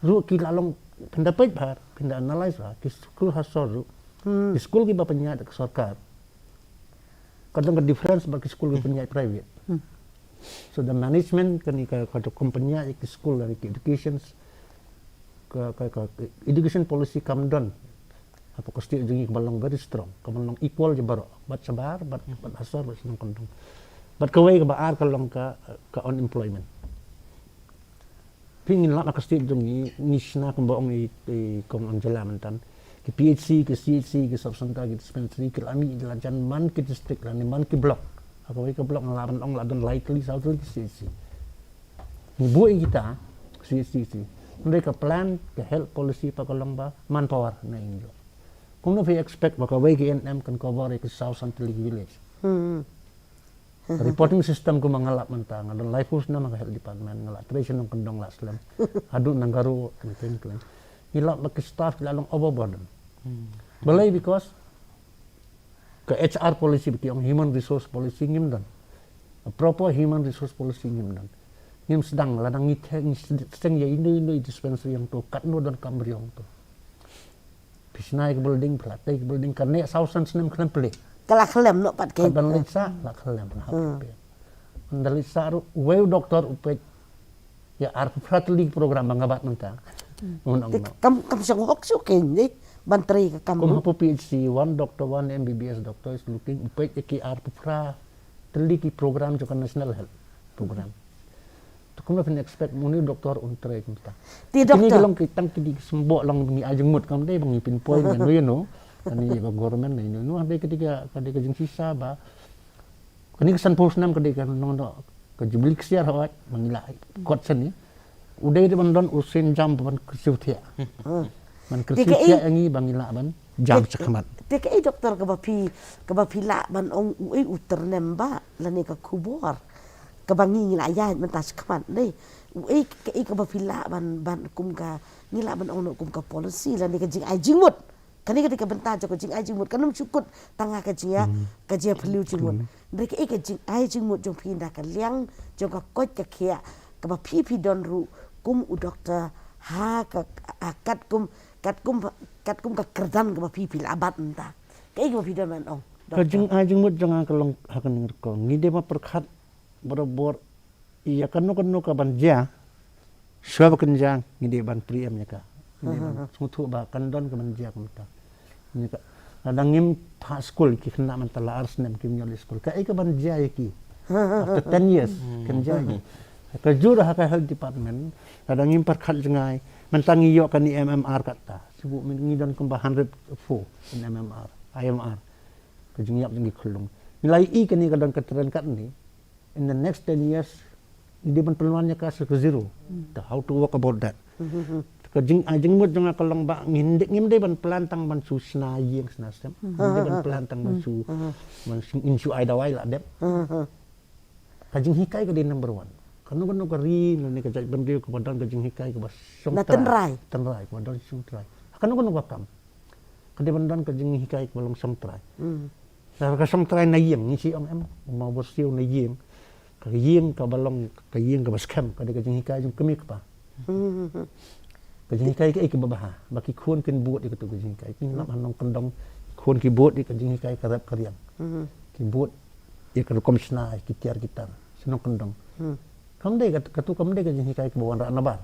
ruh ki la long, phin da peit bha, phin da analyze bha, ki skul ha sor ruh, ki skul kiba pynïaid da ka sorkar, ka don ka difference bad ki skul kiba pynïaid private. So the management kane ka, ka company ïa ki skul, ïa ki education, ka, ka, ka education policy kam don hapoh ka state jong ngi kaba long very strong, kaba long equal ïa baroh, bad shabar, bad, bad ha sor, bad shnong kyndong. Bad kawei kaba ar ka long ka, ka unemployment. Phi ngin lap ha ka state jong ngi, ngi shna kumba ong i, i Kong Angela mynta. Ki P H C, ki C H C, ki sub center, ki dispensary, ki la mih, la jan man ki district, lane man ki block. Ha kawei ka block nga lah ban ong la don lai tylli saw tylli ki C H C. Ngi buh ïa kita C H C. Hynrei ka plan, ka health policy pat ka long ba manpower na ïing jong. Kumno phi expect ba kawei ka A N M kan cover ïa ki saw san tylli ki village? Reporting system kumba nga lap mynta, nga don laiphew snem ha ka health department, nga la trei sha nongkyndong la slem. Haduh nangta ruh khlem khlem. Ngi lap ba ki staff ki la long overburden. Balei? Because ka H R policy, ba ki ong human resource policy, ngim don. A proper human resource policy ngim don. Ngim sdang, lada ngi the, ngi sdang ïa ino ino i dispensary hangto, katno donkam briew hangto. Phi shna ïa ka building, phi la tei ka building, kane saw san snem khlem plie. Ka la khlem noh pat ka. Ka ban leit sah, la khlem, la hap plie. Ynda leit sah ruh, uwei u doktor u peit ïa arphew phra tylli ki program ba nga bat mynta. Un ong noh. Kam, kam shong hok shuh kein, eh, ban trei ka kam. Kum hapoh P H C, one doctor, one M B B S doctor is looking, u peit ïa ki arphew phra tylli ki program jong ka National Health Program. To kumno phin expect ma une u doktor un trei kumta. Te doktor. Kine ki long ki tang ki dei ki symboh long ngi ai jingmut, kam dei ba ngi pinpoint ïa no ïa no. Kane ïa ka government ne ïa no ïa no, dei ka dei ka, ka dei ka jingshisha ba kane ka sanphew snem ka dei ka nongno ka Jubili Ksiar, hooid, ba ngi la kot sani. U dei ban don u sienjam ban kyrsiew thiah. Ban kyrsiew thiah ïa ngi ba ngi lah ban jam shakhmat. Te kaei doktor kaba phi, kaba phi lah ban ong uei u tyrnem ba lane ka khubor kaba ngi ngi la ïaid mynta shakhmat, dei uei kaei kaba phi lah ban, ban kum ka, ngi lah ban ong noh kum ka policy lane ka jingai jingmut. Kane ka dei ka bynta jong ka jingai jingmut, kan ym shu kut tang ha ka jia, ka jia phylliew jingmut. Hynrei kaei ka jingai jingmut jong phi na ka liang jong ka koit ka khiah kaba phi phi don ruh kum u doktor, ha ka, ha katkum, katkum, katkum ka kyrdan kaba phi phi la bat mynta. Kaei kaba phi don ban ong, doktor? Ka jingai jingmut jong nga ka long ha kane ka rukom. Ngi dei ban pyrkhat barabor ïa kano kano ka ban jia, shuwa ba kan jia ngi dei ban pre-empt ïa ka. Ngi dei ban sngewthuh ba kan don ka ban jia kumta. Ngi ka, lada ngim phah skul, ki khynnah mynta la ar snem kim ïoh leit skul, kaei ka ban jia ïa ki? After ten years kan jia ïa ki. Ka jur ha ka health department, lada ngim pyrkhat jngai, mynta ngi ïoh kane M M R kata. Shu ngi don kumba hundred four in M M R, I M R. Ka jingïap jong ki khyllung. Ngi la ïohi kane ka don ka trend katne. In the next ten years, ngi dei ban pynwan ïa ka sha ka zero. The how to work about that. Ka jing, ah, jingmut jong nga ka long ba ngim dei, ngim dei ban plan tang ban shu shna ïing shna sem. Ngim dei ban plan tang ban shu, ban shu, ngin shu ai dawai la dep. Ka jinghikai ka dei number one. Kano kano ka ri lane ka jaitbynriew kaba don ka jinghikai kaba shong tynrai. Tynrai, kaba don shong tynrai. Kano kano ka kam ka dei ban don ka jinghikai kaba long shong tynrai. Lada ka shong tynrai na ïing, ngi shu ong em, u maw ba siew na ïing. Ka ïing kaba long, ka ïing kaba skhem, ka dei ka jinghikai jong kmie kpa. Ka jinghikai kaei kaba bha, ba ki khun kin bud ïa katu ka jinghikai. Ki nap ha nongkyndong, ki khun ki bud ïa ka jinghikai ka rep ka riang. Ki bud ïa ka rukom shna, ïa ki tiar ki tar sha nongkyndong. Kam dei kat-, katu kam dei ka jinghikai kaba wanrah nabar.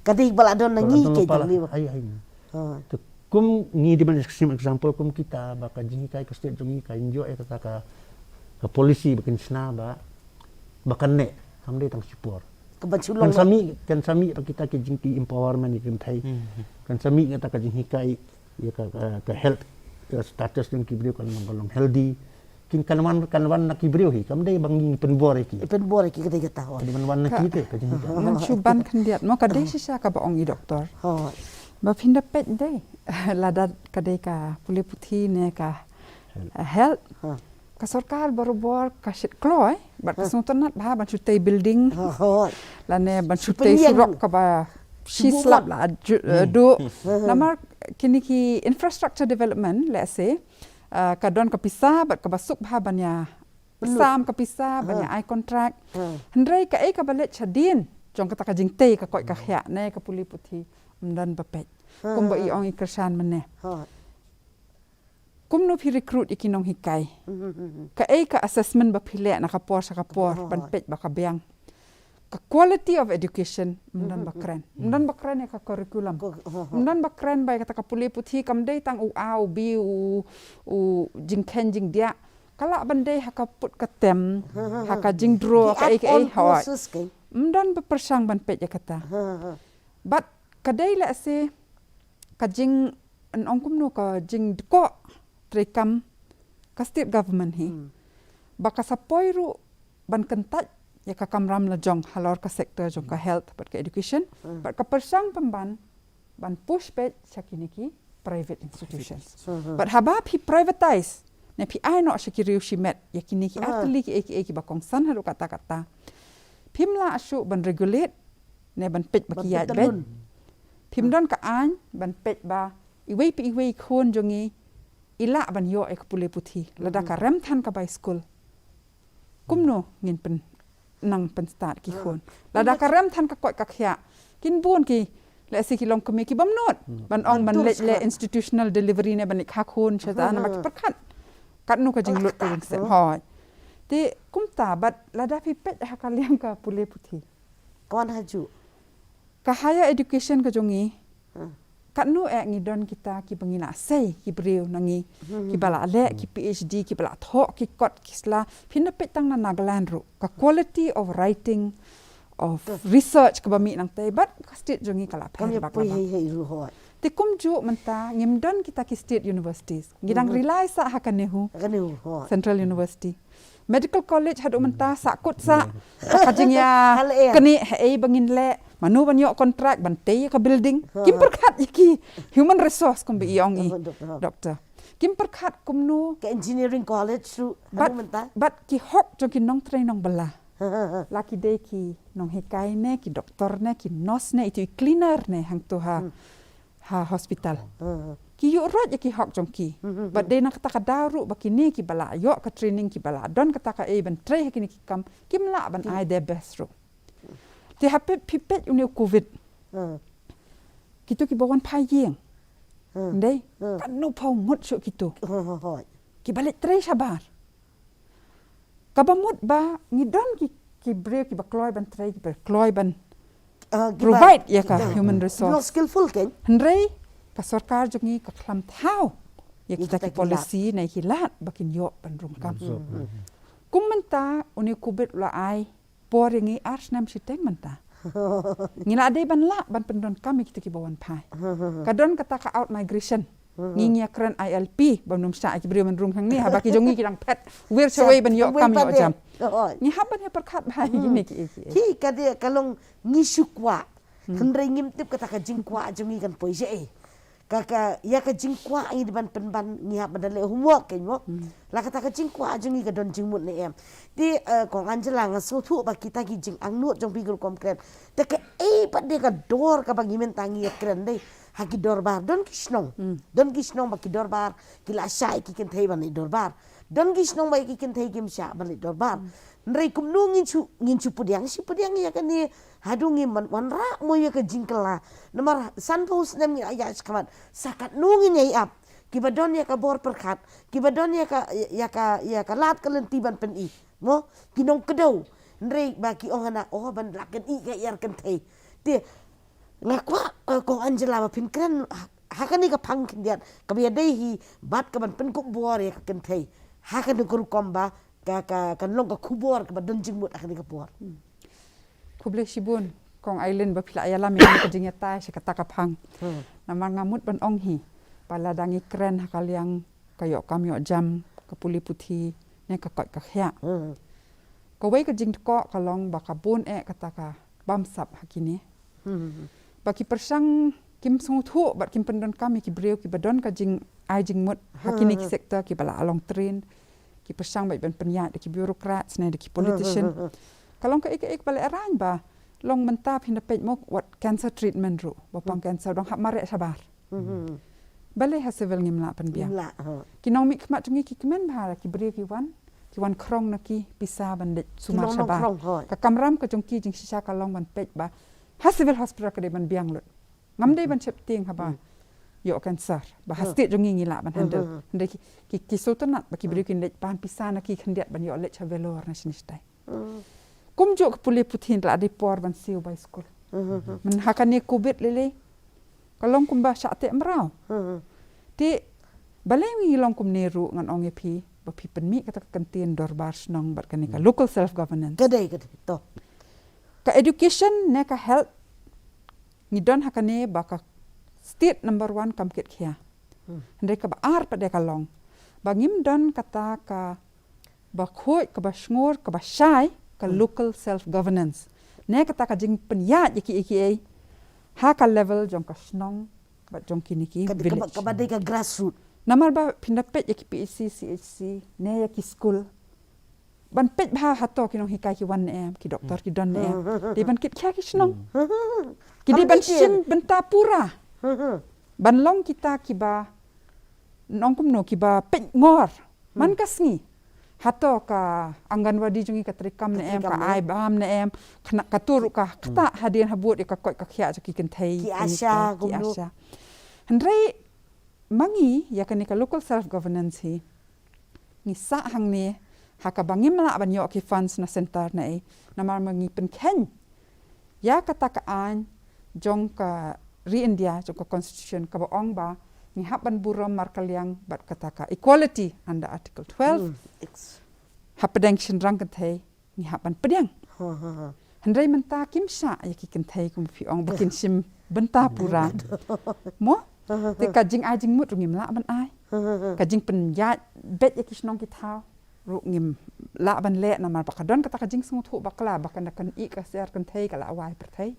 Ka dei ba la don na ngi, ka dei ba la don na ngi. Ai, ai. Te kum ngi dei ban sim example kum kita ba ka jinghikai ka state jong ngi ka ïoh ïa kata ka, ka policy ba kan shna ba, ba kan neh, kam dei tang shipor. Kan sa mih, kan sa mih ba kita ki jing ki empowerment ïa ki kynthei. Kan sa mih kata ka jinghikai ïa ka, ka, ka health, ka status jong ki briew kan long, kan long healthy. Kin kan wan, kan wan na ki briew hi, kam dei ba ngi pynbor ïa ki. Pynbor ïa ki ka dei kata, hooid. Ka dei ban wan na ki te, ka jinghikai. Ngan shu ban khyndiat mo, ka dei shisha kaba ong i doktor. Hooid. Ba phin da peit dei, lada ka dei ka pule puthi ne ka, eh, health. Ka sorkar barabor ka shit kloi bad ka sngewtynnat bha ban shu tei building. Lane ban shu tei surok kaba shi slap la ju-, eh, duh. Namar kine ki infrastructure development, let's say, ah, ka don ka pisa bad kaba suk bha ban ïa sam ka pisa ban ïa ai contract. Hynrei kaei kaba leit shadien jong kata ka jingtei ka koit ka khiah ne ka pule puthi, ym don ba peit. Kumba i ong i kyrshan mynne. Kumno phi recruit ïa ki nonghikai? Kaei ka assessment ba phi leh na ka por sha ka por ban peit ba ka biang? Ka quality of education ym don ba kren. Ym don ba kren ïa ka curriculum. Ym don ba kren ba ïa kata ka pule puthi kam dei tang u A, u B, u, u jingkheiñ jingdiah. Ka lah ban dei ha ka put ka tem, ha ka jingdro, kaei kaei, hooid. Ym don ba pyrshang ban peit ïa kata. Bad ka dei lehse ka jing, yn ong kumno, ka jingdkoh treikam ka state government hi. Ba ka sa poi ruh ban kyntait ïa ka kamram lajong halor ka sector jong ka health bad ka education. Bad ka pyrshang pynban ban push peit sha kine ki private institutions. Bad haba phi privatize ne phi ai noh sha ki riew shimet ïa kine ki artylli kiei kiei kiba kongsan haduh katta katta, phim lah shuh ban regulate ne ban peit ba ki ïaid beit. Phim don ka aiñ ban peit ba iwei pa iwei i khun jong ngi i lah ban ïoh ïa ka pule puthi. Lada ka rem than ka bai skul, kumno ngin pyn-, nang pynstad ki khun? Lada ka rem than ka koit ka khiah, kin bun ki, lehse ki longkmie ki bym nud ban ong ban leit leh institutional delivery ne ban leit kha khun sha ta, namar ki pyrkhat katno ka jinglut ka jingsep. Hooid. Te kumta bad lada phi peit ha ka liang ka pule puthi, ka wan ha ju ka higher education ka jong ngi. Katno eh ngi don kita kiba ngi la sei, ki briew na ngi kiba la leh ki PhD, kiba la thoh ki kot ki sla. Phin da peit tang na Nagaland ruh, ka quality of writing, of research kaba mih nangtei, bad ka state jong ngi ka la pher bak la bak. Te kumjuh mynta ngim don kita ki state universities. Ngi dang rely sa ha ka NEHU, Central University. Medical College haduh mynta sah kut sah. Ka jingïaknieh haei ba ngin leh, mano ban ïoh contract ban tei ïa ka building. Kim pyrkhat ïa ki human resource kumba i ong i, doktor. Kim pyrkhat kumno ka engineering college ruh haduh mynta. Bad ki hok jong ki nongtrei nongbylla, la ki dei ki nonghikai ne, ki doktor ne, ki nurse ne, itu i cleaner ne hangto ha ha hospital. Ki ïuh roit ïa ki hok jong ki. Bad dei na kata ka daw ruh ba kine kiba la ïoh ka training, kiba la don kata kaei ban trei ha kine ki kam, kim lah ban ai their best ruh. Te ha phi peit une u covid, kito kiba wan phai ïing, dei, katno phew ngut shuh kito kiba leit trei shabar. Kaba mut ba ngi don ki, ki briew kiba kloi ban trei, kiba kloi ban provide ïa ka human resource. Hynrei ka sorkar jong ngi ka khlam thaw ïa kita ki policy ne ki lad ba kin ïoh ban rung kam. Kum mynta une u covid u la ai por ïa ngi ar snem shiteng mynta. Ngi la dei ban lah ban pyndonkam ïa kita kiba wan phai. Ka don kata ka out migration. Ngi ngi ïa kren ILP, ba ym shah ïa ki briew ban rung hangne, haba ki jong ngi ki dang phet wir shawei ban ïoh kam ïoh jam. Ngi hap ban ïa pyrkhat bha ïa kine kiei kiei. Hi ka dei ka long ngi shu kwah Hynrei ngim tip kata ka jingkwah jong ngi kan poi shaei. Ka, ka, ïa ka jingkwah ngi dei ban pynban, ngi hap ban da leh homework kein mo. Hmm. La kata ka jingkwah jong ngi ka don jingmut ne em. Te, eh, Kong Angela, nga sngewthuh ba kita ki jingangnud jong phi ka rukom kren. Te kaei pat de ka dor kaba ngi mynta ngi ïa kren dei ha ki dorbar. Don ki shnong. Hmm. Don ki shnong ba ki dorbar ki la shah ïa ki kynthei ban leit dorbar. Don ki shnong ba ïa ki kynthei kim shah ban leit dorbar. Hmm. Hynrei kumno ngin shu, ngin shu pdiang, shu pdiang ïa kane haduh ngim wanrah mo ïa ka jingkylla. Namar sanphew snem ngi la ïaid shakhmat. Sa katno ngin ïai ap. Kiba don ïa ka bor pyrkhat, kiba don ïa ka, ïa ka, ïa ka lad ka lynti ban pyni. Mo, ki nongkdew. Hynrei ba ki ong hana, oh, ban lah kane ka ïar kynthei. Te, nga kwah, eh, Kong Angela ba phin kren ha, ha kane ka phang khyndiat. Kaba ïadei hi bad kaban pynkup bor ïa ka kynthei. Ha kane ka rukom ba ka, ka, kan long ka khubor kaba don jingmut ha kane ka por. Hmm. Khublei shibun, Kong Aileen, ba phi la ïalam ïa ka jingïatai sha kata ka phang. Hmm. Namar nga mut ban ong hi ba lada ngi kren ha ka liang ka ïoh kam ïoh jam, ka pule puthi ne ka koit ka khiah. Hmm. Kawei ka jingdkoh ka long ba ka bun eh kata ka bamsap ha kine. Hmm. Ba ki pyrshang kim sngewthuh bad kim pyndonkam ïa ki briew kiba don ka jingai jingmut ha kine ki sector, kiba la long train, ki pyrshang bad ban pynïaid da ki bureaucrats ne da ki politician. Ka long kaei kaei ba lehrain ba long mynta phin da peit mo wat cancer treatment ruh, ba pang cancer dang hap mareh shabar. Balei ha civil ngim lah pynbiang? Ngim lah, ha. Ki nongmihkhmat jong ngi ki kmen bha, ki briew ki wan, ki wan khrong na ki pisa ban leit sumar shabar. Ki nongkhrong, hooid. Ka kamram ka jong ki jingshisha ka long ban peit ba ha civil hospital ka dei ban biang lut. Ngam dei ban sheptieng haba ïoh cancer. Ba ha state jong ngi ngi lah ban handle. Hynrei ki, ki, ki sngewtynnat ba ki briew kin leit pan pisa na ki khyndiat ban ïoh leit sha Vellore na shane shatai. Kumjuh ka pule puthi, la dei por ban siew bai skul. Mynta ha kane covid lei lei ka long kumba shah teh mraw. Te balei ngi long kumne ruh, ngan ong ïa phi ba phi pynmih kata ka kyntien dorbar shnong bad kane ka local self governance. Ka dei, ka dei to. Ka education ne ka health ngi don ha kane ba ka state number one kam kit khia. Hynrei kaba ar pat de ka long ba ngim don kata ka ba khuid, kaba shngur, kaba shai ka local self governance. Ne kata ka jingpynïaid ïa kiei kiei ha ka level jong ka shnong bad jong kine ki villages. Kaba dei ka grassroot. Namar ba phin da peit ïa ki P H C, C H C ne ïa ki skul, ban peit bha hato ki nonghikai ki wan ne em, ki doktor ki don ne em. Dei ban kit khia ki shnong. Ki dei ban shim bynta pura. Ban long kita kiba, nongkumno, kiba peit ngor man ka sngi. Hato ka Anganwadi jong ngi ka trei kam ne em, ka ai bam ne em, kane kato ruh ka ktah hadien habud ïa ka koit ka khiah jong ki kynthei, ki ASHA, ki ASHA. Hynrei ma ngi ïa kane ka local self governance hi ngi sah hangne ha kaba ngim lah ban ïoh ki funds na center ne ei. Namar ma ngi pynkheiñ ïa kata ka aiñ jong ka ri India, jong ka constitution, kaba ong ba ngi hap ban burom markylliang bad kata ka equality under Article twelve. Hapdeng shynrang kynthei ngi hap ban pdiang. Hynrei mynta kim shah ïa ki kynthei kum phi ong ba kin shim bynta pura. Mo? Te ka jingai jingmut ruh ngim lah ban ai. Ka jingpynïaid beit ïa ki shnong ki thaw ruh ngim lah ban leh namar ba ka don kata ka jingsngewthuh bakla ba ka na kan i ka ser kynthei ka la wai pyrthei.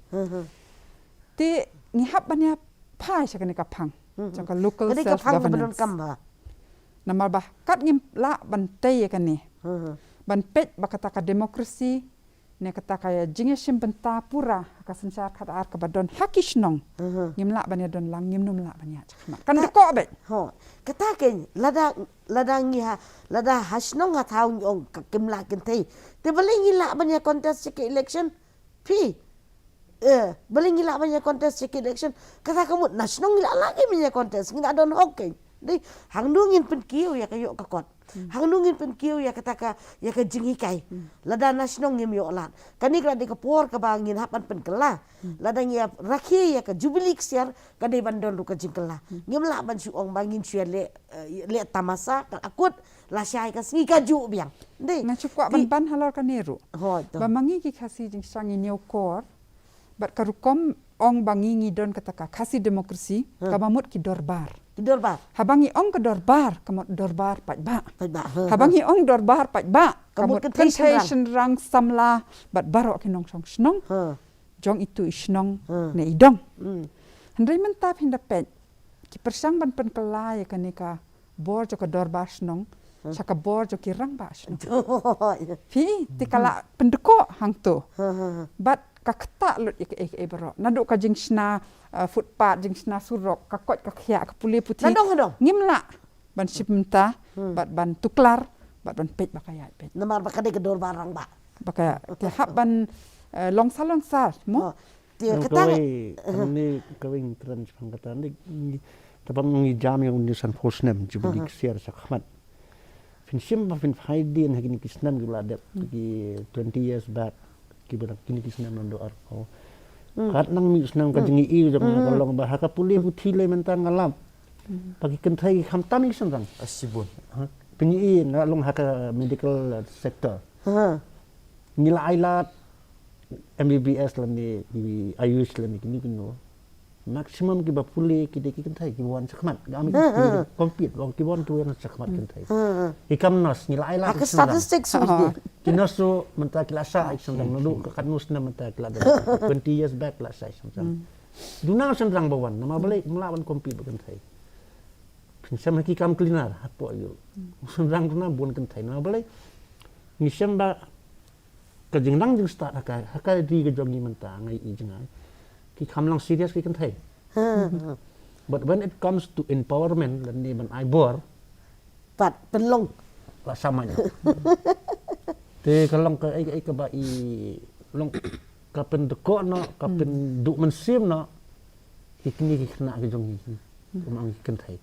Te ngi hap ban ïa phai sha kane ka phang jong ka local self governance. Namar ba kat ngim lah ban tei ïa kane ban peit ba kata ka democracy ne kata ka jingïashim bynta pura ha ka synshar khadar kaba don ha ki shnong. Ngim lah ban ïa don lang, ngim nym lah ban ïa chakhmat. Kan dei ko beit. Ho. Kata kein lada, lada ngi ha, lada ha shnong ha thaw ngi ong ka kim lah kynthei. Te balei ngi lah ban ïa contest sha ki election? Phi. Eh, balei ngi lah ban ïa contest sha ki election? Kata ka mut na shnong ngi lah lah ki ban ïa contest, ngi lah don hok kein. Dei, hangno ngin pynkiew ïa ka ïoh ka kot. Hangno ngin pynkiew ïa kata ka, ïa ka jinghikai. Lada na shnong ngim ïoh lad. Kane ka la dei ka por kaba ngin hap ban pynkylla. Lada ngi ïa rakhe ïa ka jubilee ksiar ka dei ban don ruh ka jingkylla. Ngim lah ban shu ong ba ngin shu ïa leh, eh, leh tamasa ka akut lashai ka sngi ka juh biang. Dei. Nga shu kwah ban ban halor kane ruh. Hooid to. Ba ma ngi ki Khasi jingshang ngi ñiew kor bad ka rukom ong ba ngi ngi don kata ka Khasi democracy, kaba mut ki dorbar. Ki dorbar. Haba ngi ong ka dorbar, ka mut dorbar paidbah. Paidbah. Haba ngi ong dorbar paidbah, ka mut kynthei, shynrang, samla bad baroh ki nongshong shnong. jong itu i shnong ne i dong. Hynrei mynta phin da peit, ki pyrshang ban pynkylla ïa kane ka bor jong ka dorbar shnong sha ka bor jong ki rangbah shnong. Phi, te ka la pyndkoh hangto. Bad ka ktah lut ïa kaei kaei baroh. Naduh ka jingshna, eh, footpath, jingshna surok, ka koit ka khiah, ka pule puthi. Nadong, nadong. Ngim lah ban shim bynta, bad ban tuklar, bad ban peit ba ka ïaid beit. Namar ba ka dei ka dorbar rangbah. Ba ka, te hap ban, eh, long sar long sar, mo? Te kata kawei, kane kawei ngi kren shaphang kata, ngi, ngi, te ba ngi jam ïa une u sanphew snem, Jubilee ksiar shakhmat. Phin shim ba phin phai dien ha kine ki snem kiba la dep, ki twenty years back, kiba la kine ki snem naduh arphew. Kat nang mih snem ka jingïohi jong nga ka long ba ha ka pule puthi lei mynta nga lap ba ki kynthei ki kham tam ïa ki shynrang. Shibun. Phin ïohi nga long ha ka medical sector. Ngi la ai lad M B B S lane ki Ayush lane kine kino. Maximum kiba pule ki dei ki kynthei kiba wan shakhmat. Ki compete, kiba wan tu wan shakhmat kynthei. Ki kam nurse, ngi la ai lad. Ha ka statistics. Ki nurse tu mynta ki la shah ïa ki shynrang, naduh ka katno snem mynta ki la dep. Twenty years back ki la shah ïa ki shynrang. Duna shynrang ba wan, namar balei, ym lah ban compete bad kynthei. Phin shem ha ki kam cleaner, hapoh ïa u shynrang duna bun kynthei, namar balei. Ngi shem ba ka jingnang jingstad ha ka, ha ka ri ka jong ngi mynta, nga ïohi jngai. Ki kham long serious ki kynthei. But when it comes to empowerment, lane ban ai bor, pat pynlong, la sah ma. Te ka long kaei kaei kaba i long ka pyndkoh noh, ka pynduh mynsiem noh ïa kine ki khynnah ki jong ngi, kumba ngi kynthei.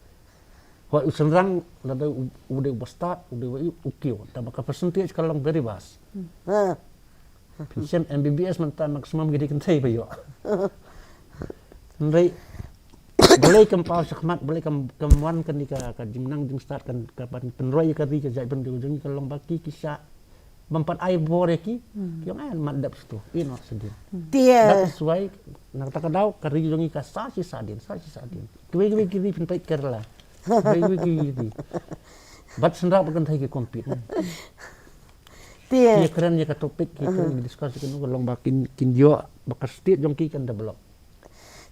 Hooid, u shynrang lada u, u dei uba stad, u dei uba, u kiew, tangba ka percentage ka long very vast. Phin shem M B B S mynta maximum ki dei kynthei ba ïoh. Hynrei balei kam paw shakhmat, balei kam, kam wan kane ka, ka jingnang jingstad, kan, ka ban pynroi ïa ka ri ka jaitbynriew jong ngi, ka long ba ki, ki shah bym pat ai bor ïa ki, ki ong ai mat dep shuh, ïeh noh shadien. That is why na kata ka daw ka ri jong ngi ka sah shi sah dien, sah shi sah dien. Kiwei kiwei ki ri, phin peit Kerala. Kiwei kiwei ki ri. Bad shynrang bad kynthei ki compete. Te ki kren ïa ka topic, ki kren, ki discuss ïa kano, ka long ba kin, kin ïoh ba ka state jong ki kan develop.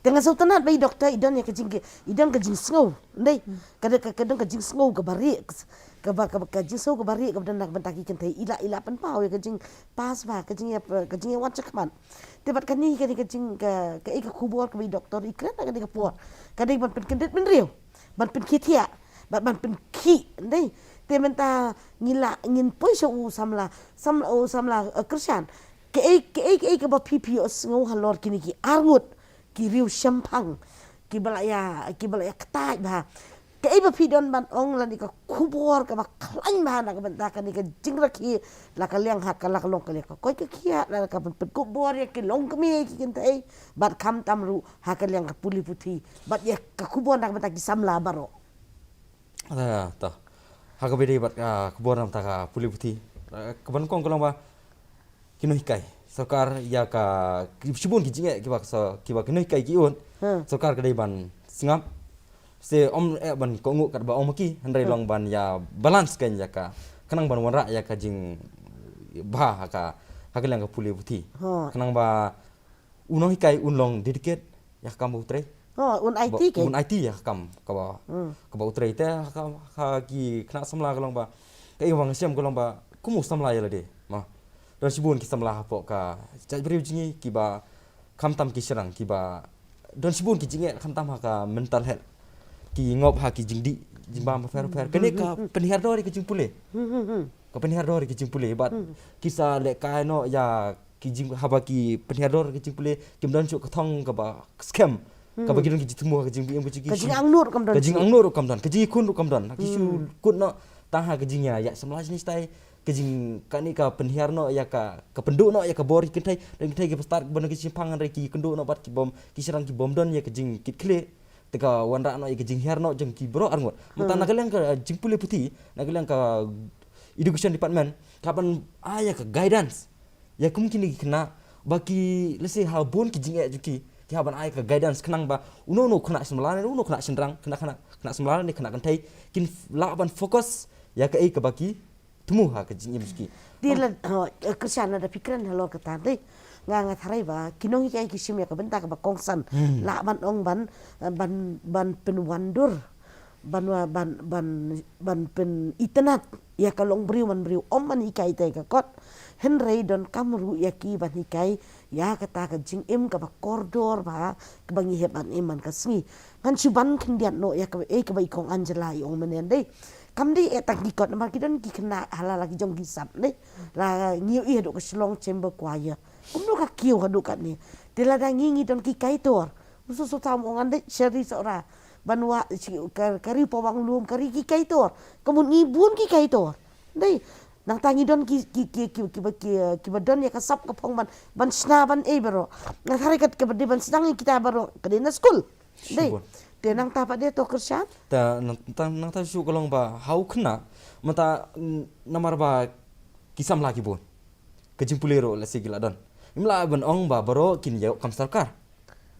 Te nga sngewtynnat ba i doktor i don ïa ka jing, i don ka jingsngew, ndei. Ka don ka, ka don ka jingsngew kaba rieh, kaba, kaba, ka jingsngew kaba rieh kaba don na ka bynta ki kynthei, i la, i la pynpaw ïa ka jingpass ba, ka jing, ka jingwan shakhmat. Te bad kane, kane ka jing, ka, kaei ka khubor kaba i doktor i kren ha kane ka por, ka dei ban pynkyndit bynriew, ban pynkhie thiah, ban, ban pynkhih, ndei. Te mynta ngi la, ngin poi sha u samla, samla, u samla, eh, Kyrshan. Kaei, kaei, kaei kaba phi, phi ïohsngew halor kine ki arngut ki riew shemphang kiba la ïa, kiba la ïa kyntait bha. Kaei ba phi don ban ong lane ka khubor kaba khlaiñ bha na ka bynta kane ka jingrakhe, la ka liang ha ka, la ka long ka liang ka koit ka khiah, la ka pyn, pynkup bor ïa ki longkmie ki kynthei, bad khamtam ruh ha ka liang ka pule puthi, bad ïa ka khubor na ka bynta ki samla baroh. Ah, to. Ha kaba ïadei bad ka khubor na ka bynta ka pule puthi, ah, kaba nyngkong ka long ba ki nonghikai sorkar ïa ka, ki shibun ki jingeh kiba, so, kiba ki nonghikai ki ïoh. Sorkar ka dei ban sngap. Se ym eh ban kohnguh katba ong ma ki, hynrei long ban ïa balance kein ïa ka, khnang ban wanrah ïa ka jingbha ha ka, ha ka liang ka pule puthi. Khnang ba u nonghikai un long dedicate ïa ka kam ba u trei. Oh, un aiti kein. Un aiti ïa ka kam kaba, kaba u trei. Te ha ka, ha ki khynnah samla ka long ba, kaei ba nga shem ka long ba, kum u samla ïa lade, ma. Don shibun ki samla hapoh ka jaitbynriew jong ngi kiba khamtam ki shynrang, kiba don shibun ki jingeh khamtam ha ka mental health. Ki ngop ha ki jingdih jingbam bapher bapher. Kane ka pynhiar dor ïa ka jingpule. Ka pynhiar dor ïa ka jingpule bad ki sa lehkai noh ïa ki jing, haba ki pynhiar dor ïa ka jingpule, kim don shuh ka thong kaba skhem. Kaba ki don ki jingthmu ha ka jingpule, ka jing, ka jingangnud ruh kam don. Ka jingangnud ruh kam don, ka jingïakhun ruh kam don. Ki shu kut noh tang ha ka jingïa, ïa samla shane shatai. Ka jing, kane ka pynhiar noh ïa ka, ka pynduh noh ïa ka bor ïa ki kynthei, don ki kynthei kiba stad ban ki shemphang hynrei ki kynduh noh bad ki bym, ki shynrang ki bym don ïa ka jingkitkhlieh. Te ka wanrah noh ïa ka jinghiar noh jong ki baroh arngut. Mynta na ka liang ka, eh, jingpule puthi, na ka liang ka education department, ka ban ai ïa ka guidance ïa kum kine ki khynnah, ba ki, let's say, ha bun ki jingeh jong ki, ki hap ban ai ka guidance khnang ba uno uno u khynnah samla ne uno u khynnah shynrang, khynnah, khynnah, khynnah samla ne khynnah kynthei, kin lah ban focus ïa kaei kaba ki thmu ha ka jingim jong ki. Te la, oh, eh, Kyrshan, lada phi kren halor kata, dei. Nga nga tharai ba ki nonghikai ki shim ïa ka bynta kaba kongsan. Hmm. Lah ban ong ban, eh, ban, ban pynwandur, ban wa-, ban, ban, ban pynitynnad ïa ka longbriew manbriew, ym ban hikai tang ïa ka kot. Hynrei donkam ruh ïa ki ban hikai ïa kata ka jingim kaba kordor ba, kaba ngi hap ban im man ka sngi. Ngan shu ban khyndiat noh ïa kaba, eh, kaba i kong Angela i ong mynne dei. Kam dei eh tang ki kot, namar ki don ki khynnah ha la la ki jong ki sap dei. La ngi ïohi haduh ka Shillong Chamber Choir. Kumno ka kiew haduh katne. Te lada ngi ngi don ki kaitor. Musu su tam ong ngan dei Sherry Sohra. Ban wah shi-, ka, ka ri Pawang Lum, ka ri ki kaitor. Ka mut ngi bun ki kaitor. Dei. Nangta ngi don ki, ki, ki, ki, ki, ba, ki, ki ba don ïa ka sap ka phong ban, ban shna ban ei baroh. Nga tharai kat kaba dei ban sdang ïa kita baroh. Ka dei na skul. Dei. Shibun. Te nangta pat dei to kyrshan. Ta nang, ta, nangta shu ka long ba ha u khynnah. Mynta, mm, namar ba ki samla ki bun. Ka jingpule ruh lehse ki la don. Im lah ban ong ba baroh kin ïoh kam sorkar.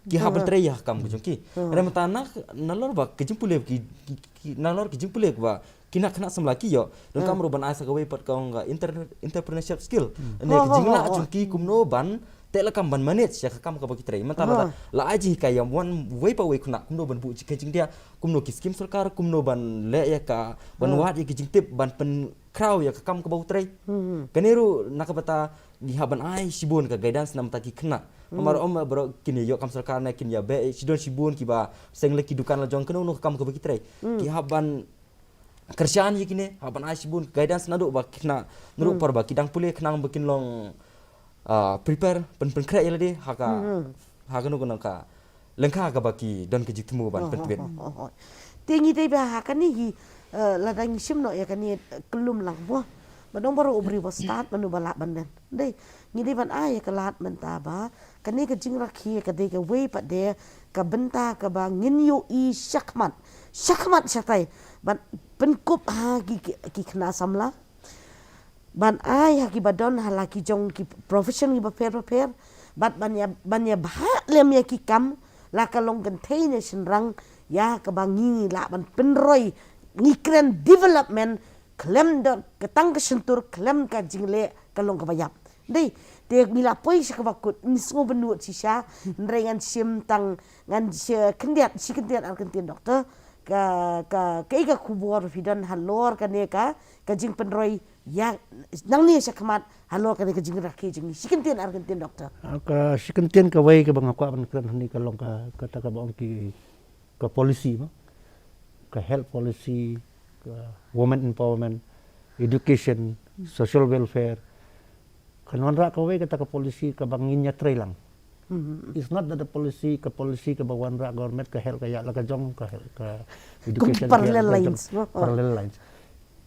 Ki hap ban trei ïa ka kam ka jong ki. Hmm. Hynrei mynta na, nalor ba ka jingpule ki, ki, ki, nalor ka jingpule ba ki khynnah samla ki ïoh. Donkam ruh ban ai sa kawei pat ka ong ka inter-, entrepreneurship skill. Hmm. Ne ka jinglah jong ki kumno ban teh lakam ban manage ïa ka kam kaba ki trei. Mynta lada la ai jinghikai ïa wan wei pa wei khynnah kumno ban buh jingkheiñ jingdiah, kumno ki skim sorkar, kumno ban leh ïa ka, ban wad ïa ki jingtip, ban pynkhraw ïa ka kam kaba u trei. Hmm. Kane ruh na ka bynta ngi hap ban ai shibun ka guidance na bynta ki khynnah. Hmm. Namar ym baroh kin ïoh kam sorkar ne kin ïa beh, shi don shibun kiba seng la ki dukan la jong, kano kano ka kam kaba ki trei. Hmm. Ki hap ban kyrshan ïa kine, hap ban ai shibun ka guidance naduh ba ki khynnah, naduh por ba ki dang pule khnang ba kin long, ah, prepare, pyn, pynkhreh ïa lade ha ka, ha kano kano ka lyngkha kaba ki don ka jingthmu ban pyntbit. Te ngi dei ba ha kane hi, eh, lada ngi shim noh ïa kane, eh, kyllum lang mo. Ba dang baroh u briew ba stad mano ba lah ban len. Dei, ngi dei ban ai ïa ka lad mynta ba kane ka jingrakhe ka dei kawei pat de ka bynta kaba ngin ïohi shakhmat. Shakhmat shatai ban pynkup ha ki, ki, ki khynnah samla. Ban ai ha kiba don ha la ki jong ki profession kiba pher bapher. Bad ban ïa, ban ïa bha lem ïa ki kam la ka long kynthei ne shynrang ïa kaba ngi lah ban pynroi, ngi kren development khlem da ka tang ka shyntur, khlem ka jingleh ka long kaba ïap. Dei, te ngi la poi sha kaba kut, ngi sngew bynnud shisha, hynrei ngan shim tang, ngan shi khyndiat, shi kyntien ar kyntien doctor, ka, ka, kaei ka khubor phi don halor kane ka, ka jingpynroi ïa, nangne shakhmat, halor kane ka jingrakhe jong ngi, shi kyntien ar kyntien doctor. Ah, ka shi kyntien kawei kaba nga kwah ban kren hangne ka long ka, kata kaba ong ki, ka policy mo. Ka health policy, ka women empowerment, education, social welfare. Kan wanrah kawei kata ka policy kaba ngin ïa trei lang. Hmm. It's not that the policy, ka policy kaba wanrah government, ka health ka ïa la ka jong, ka health, ka education ka ïa la ka jong. Parallel lines mo. Parallel lines.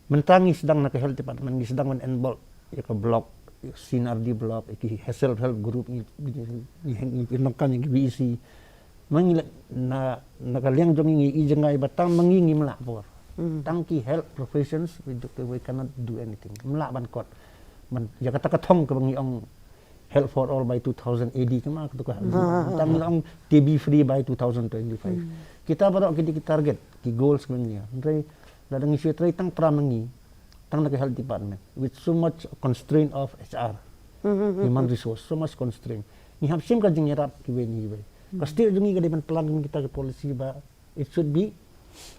Mynta ngi sdang na ka health department, ngi sdang ban involve ïa ka block, ïa C and R D block, ïa ki self help group, ngi, ngi, ngi, ngi nongkam ïa ki V E C. Ma ngi la, na, na ka liang jong ngi, ngi i jngai ba tang ma ngi ngim lah por. Hmm. Tang ki health professions, we do, we cannot do anything. Ngim lah ban kot. Man, ïa kata ka thong kaba ngi ong Health for all by two thousand A D, kama kata ka. Ah, ah, ah. Tang ngi ong T B free by two thousand twenty-five. Hmm. Kita baroh ki dei ki target, ki goals kaba ngi ïa. Hynrei lada ngi shu trei tang para ma ngi, tang na ka health department, with so much constraint of H R, hmm, hmm, hmm, human resource, so much constraint. Ngi hap shim ka jingïarap kiwei na kiwei. Ka state jong ngi ka dei ban plan kita ki policy ba it should be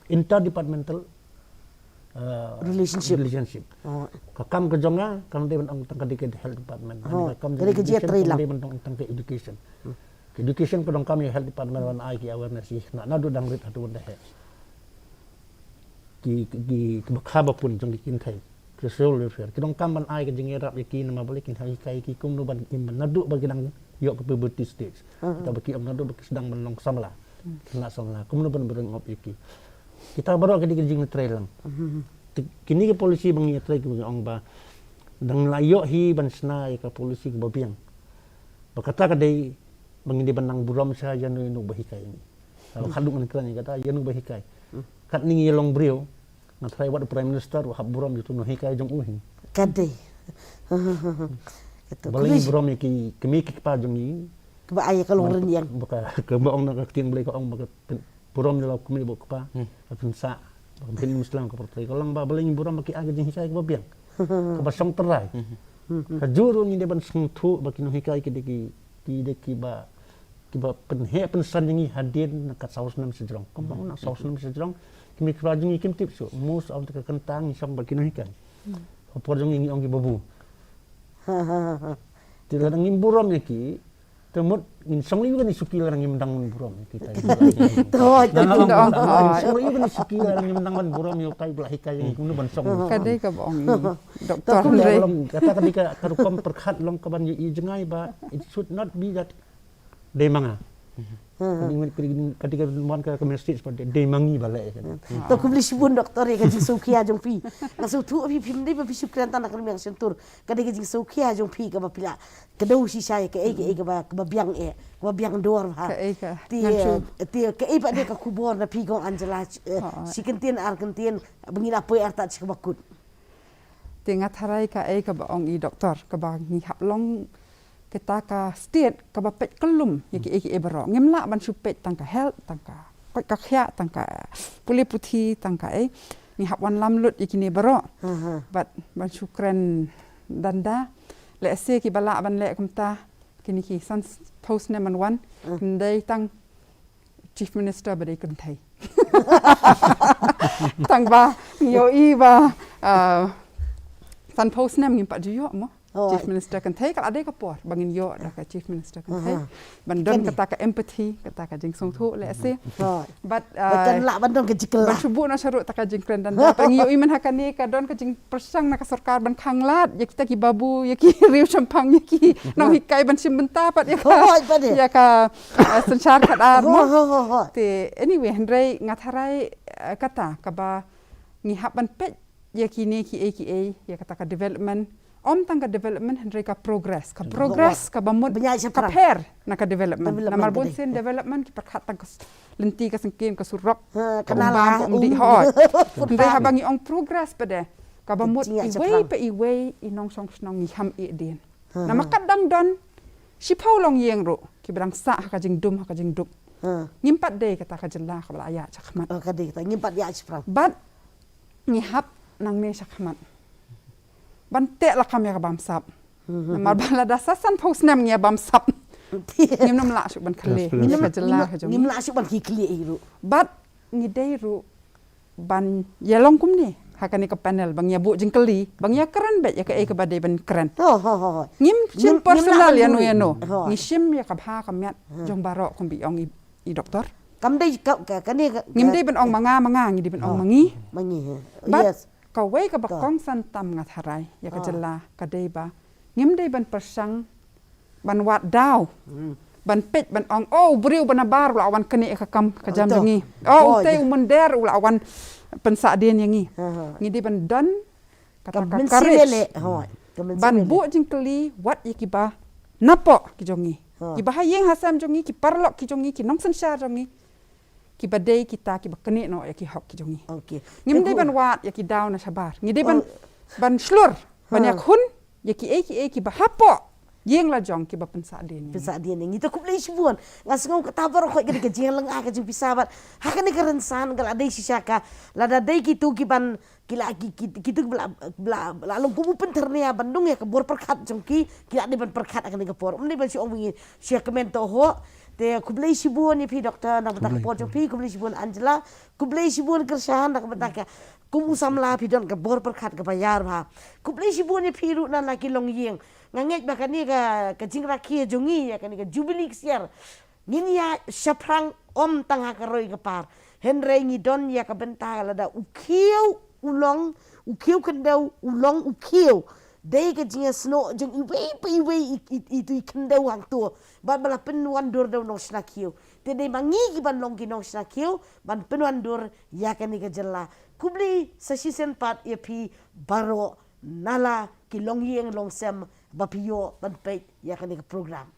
interdepartmental, uh, relationship. Relationship. Oh. Ka kam ka jong nga kam dei ban ong tang ka dei ka health department. Oh, ka kam ka dei ka education, jingïatreilang, kam dei ban ong tang ka education. Hmm. Ka education ka donkam ïa health department ban ai ki awareness ïa na, naduh dang rit haduh ban da heh. Ki, ki, ki, ki bakha bapun jong ki kynthei, ki social welfare, ki donkam ban ai ka jingïarap ïa ki, namar balei kin hikai ïa ki kumno ban im naduh ba ki dang ïoh ka puberty stage. Hmm. Kata ba ki ym naduh ba ki sdang ban long samla. Hmm. Ki la samla, kumno ban bring up ïa ki. Kita baroh ki dei ki jingïatreilang. Hmm. Te kine ki policy ba ngi ïatrei ki ba ngi ong ba dang la ïoh hi ban shna ïa ka policy kaba biang. Ba kata ka dei ba ngi dei ban nang burom sha ïano ïano ba hikai ngi. Ba khadduh ngan kren ïa kata, ïano ba hikai. Hmm. Katne ngi ïa long briew, nga tharai wat u Prime Minister u hap burom ïa uto u nonghikai jong u hi. Ka dei. Balei ngi burom ïa ki kmie ki kpa jong ngi. Kiba ai ïa ka long rynïeng. Ba ka, kaba ong na ka ktien Blei ka ong ba ka pyn-, burom ïa la u kmie bad u kpa. Hmm. Ka pynsah ba ka pynlong sla ka pyrthei. Ka long ba balei ngi burom ba ki ai ka jinghikai kaba biang, kaba shong tynrai. Hmm. Ka jur ruh ngi dei ban sngewthuh ba ki nonghikai ki dei ki, ki dei kiba, kiba pynheh pynsan ïa ngi hadien na ka saw snem sha jrong. Kumba na saw snem sha jrong, ki mei ki pa jong ngi kim tip shuh. Most of the, ka kyntang ngi shong bad ki nonghikai. Ha por jong ngi ngi ong ki babu. Te lada ngim burom ïa ki, te mut ngin shong lei ban ïa suki lada ngim dang ban burom ïa kita. To, to, to. Ngin shong lei ban ïa suki lada ngim dang ban burom ïa utai ba la hikai ïa ngi kumno ban shong. Ka dei kaba ong i Doktor Hynrei. Kata ka dei ka, ka rukom pyrkhat long kaban ïohi jngai ba it should not be that dei ma nga. Ka dei, ka dei, ka dei ka mon ka, ka message ba dei, dei ma ngi ba leh ka dei. To khublei shibun doktor ïa ka jingsngewkhia jong phi. Nga sngewthuh phi, phim dei ba phi shu kren tang na ka liang shyntur. Ka dei ka jingsngewkhia jong phi kaba phi la kdew shisha ïa kaei kaei kaba, kaba biang eh, kaba biang dor bha. Kaei ka, te, ngan shu, te kaei pat dei ka khubor na phi kong Angela, eh, shi kyntien ar kyntien ba ngi la poi artat shi kaba kut. Te nga tharai kaei kaba ong i doktor, kaba ngi hap long kata ka state kaba peit kyllum ïa kiei kiei baroh. Ngim lah ban shu peit tang ka health, tang ka koit ka khiah, tang ka pule puthi, tang kaei. Ngi hap wanlam lut ïa kine baroh. Bad ban shu kren danda. Lehse kiba lah ban leh kumta, kine ki san phew snem ban wan. Ym dei tang Chief Minister ba dei kynthei. Tang ba ngi ïohi ba, ah, san phew snem ngim pat ju ïoh mo Chief Minister kynthei, ka la dei ka por ba ngin ïoh da ka Chief Minister kynthei. Ban don kata ka empathy, kata ka jingsngewthuh lehse. But, ah, kan lah ban don ka jingkylla, ban shu buh noh sha ruh kata ka jingkren danda. Ba ngi ïohi mynta ha kane ka don ka jingpyrshang na ka sorkar ban khanglad ïa kita ki babu, ïa ki riew shemphang, ïa ki nonghikai ban shim bynta pat ïa ka, ïa ka, ah, synshar khadar mo. Te anyway, hynrei nga tharai, ah, kata kaba ngi hap ban peit ïa kine kiei kiei, ïa kata ka development. Ym tang ka development hynrei ka progress. Ka progress kaba mut ka pher na ka development. Namar bun sien development ki pyrkhat tang ka lynti ka syngkien, ka surok, ka umdih hoi. Hynrei haba ngi ong progress pat de, kaba mut iwei pa iwei i nongshong shnong ngi ham ïeh dien. Namar ka dang don shiphew longïing ruh kiba dang sah ha ka jingdum, ha ka jingduk. Ngim pat dei kata ka jylla kaba la ïaid shakhmat. Bad ngi hap nangne shakhmat ban teh lakam ïa ka bamsap. Namar ba lada sa san phew snem ngi ïa bamsap, ngim nym lah shuh ban khleh ïa ka jylla ka jong ngi. Ngim lah shuh ban khleh ruh. Bad ngi dei ruh ban ïa long kumne ha kane ka panel, ban ïa buh jingkylli, ban ïa kren beit ïa kaei kaba dei ban kren. Ngim shim personal ïa no ïa no. Ngi shim ïa ka bha ka miat jong baroh kumba ong i, i doktor. Kam dei ka, ka, kane ka, ngim dei ban ong ma nga ma nga, ngi dei ban ong ma ngi. Ma ngi. Bad kawei kaba kongsan tam nga tharai ïa ka jylla ka dei ba ngim dei ban pyrshang ban wad daw, ban peit ban ong, oh, u briew ba nabar u la wan kane ka kam ka jam jong ngi. Oh, utei u mynder u la wan pynsah dien ïa ngi. Ngi dei ban don kata ka courage ban buh jingkylli wat ïa kiba napoh ki jong ngi, kiba ha ïing ha sem jong ngi, ki paralok ki jong ngi, ki nongsynshar jong ngi, kiba dei kita kiba knieh noh ïa ki hok ki jong ngi. Ngim dei ban wad ïa ki daw na shabar. Ngi dei ban, ban shlur, ban ïakhun ïa kiei kiei kiba hapoh ïing la jong kiba pynsah dien ïa ngi. Pynsah dien ïa ngi. To khublei shibun. Nga sngew kata baroh khoit ka dei ka jinglong ka jingpisa bad ha kane ka rynsan ka la dei shisha ka, lada dei kitu kiban ki la, ki, ki, kitu ba la, ba la, ba la long kum u pynthyrnia ban dung ïa ka bor pyrkhat jong ki, ki la dei ban pyrkhat ha kane ka por. Ym dei ban shu ong ba ngi shu ïa kmen to ho. Te khublei shibun ïa phi doktor na ka bynta ka por jong phi, khublei shibun Angela, khublei shibun Kyrshan na ka bynta ka, kum u samla phi don ka bor pyrkhat kaba ïar bha. Khublei shibun ïa phi ruh na la ki longïing. Nga ngeit ba kane ka, ka jingrakhe jong ngi ïa kane ka Jubilee ksiar ngin ïa shaphrang ym tang ha ka roi ka par. Hynrei ngi don ïa ka bynta lada u khiew u long, u khiew khyndew u long u khiew. Dei ka jingïasnoh jong iwei pa iwei i, i, itu i khyndew hangto. Bad ba la pynwandur da u nongshna khiew. Te dei ma ngi kiban long ki nongshna khiew ban pynwandur ïa kane ka jylla. Khublei sa shisien pat ïa phi baroh na la ki longïing longsem ba phi ïoh ban peit ïa kane ka program.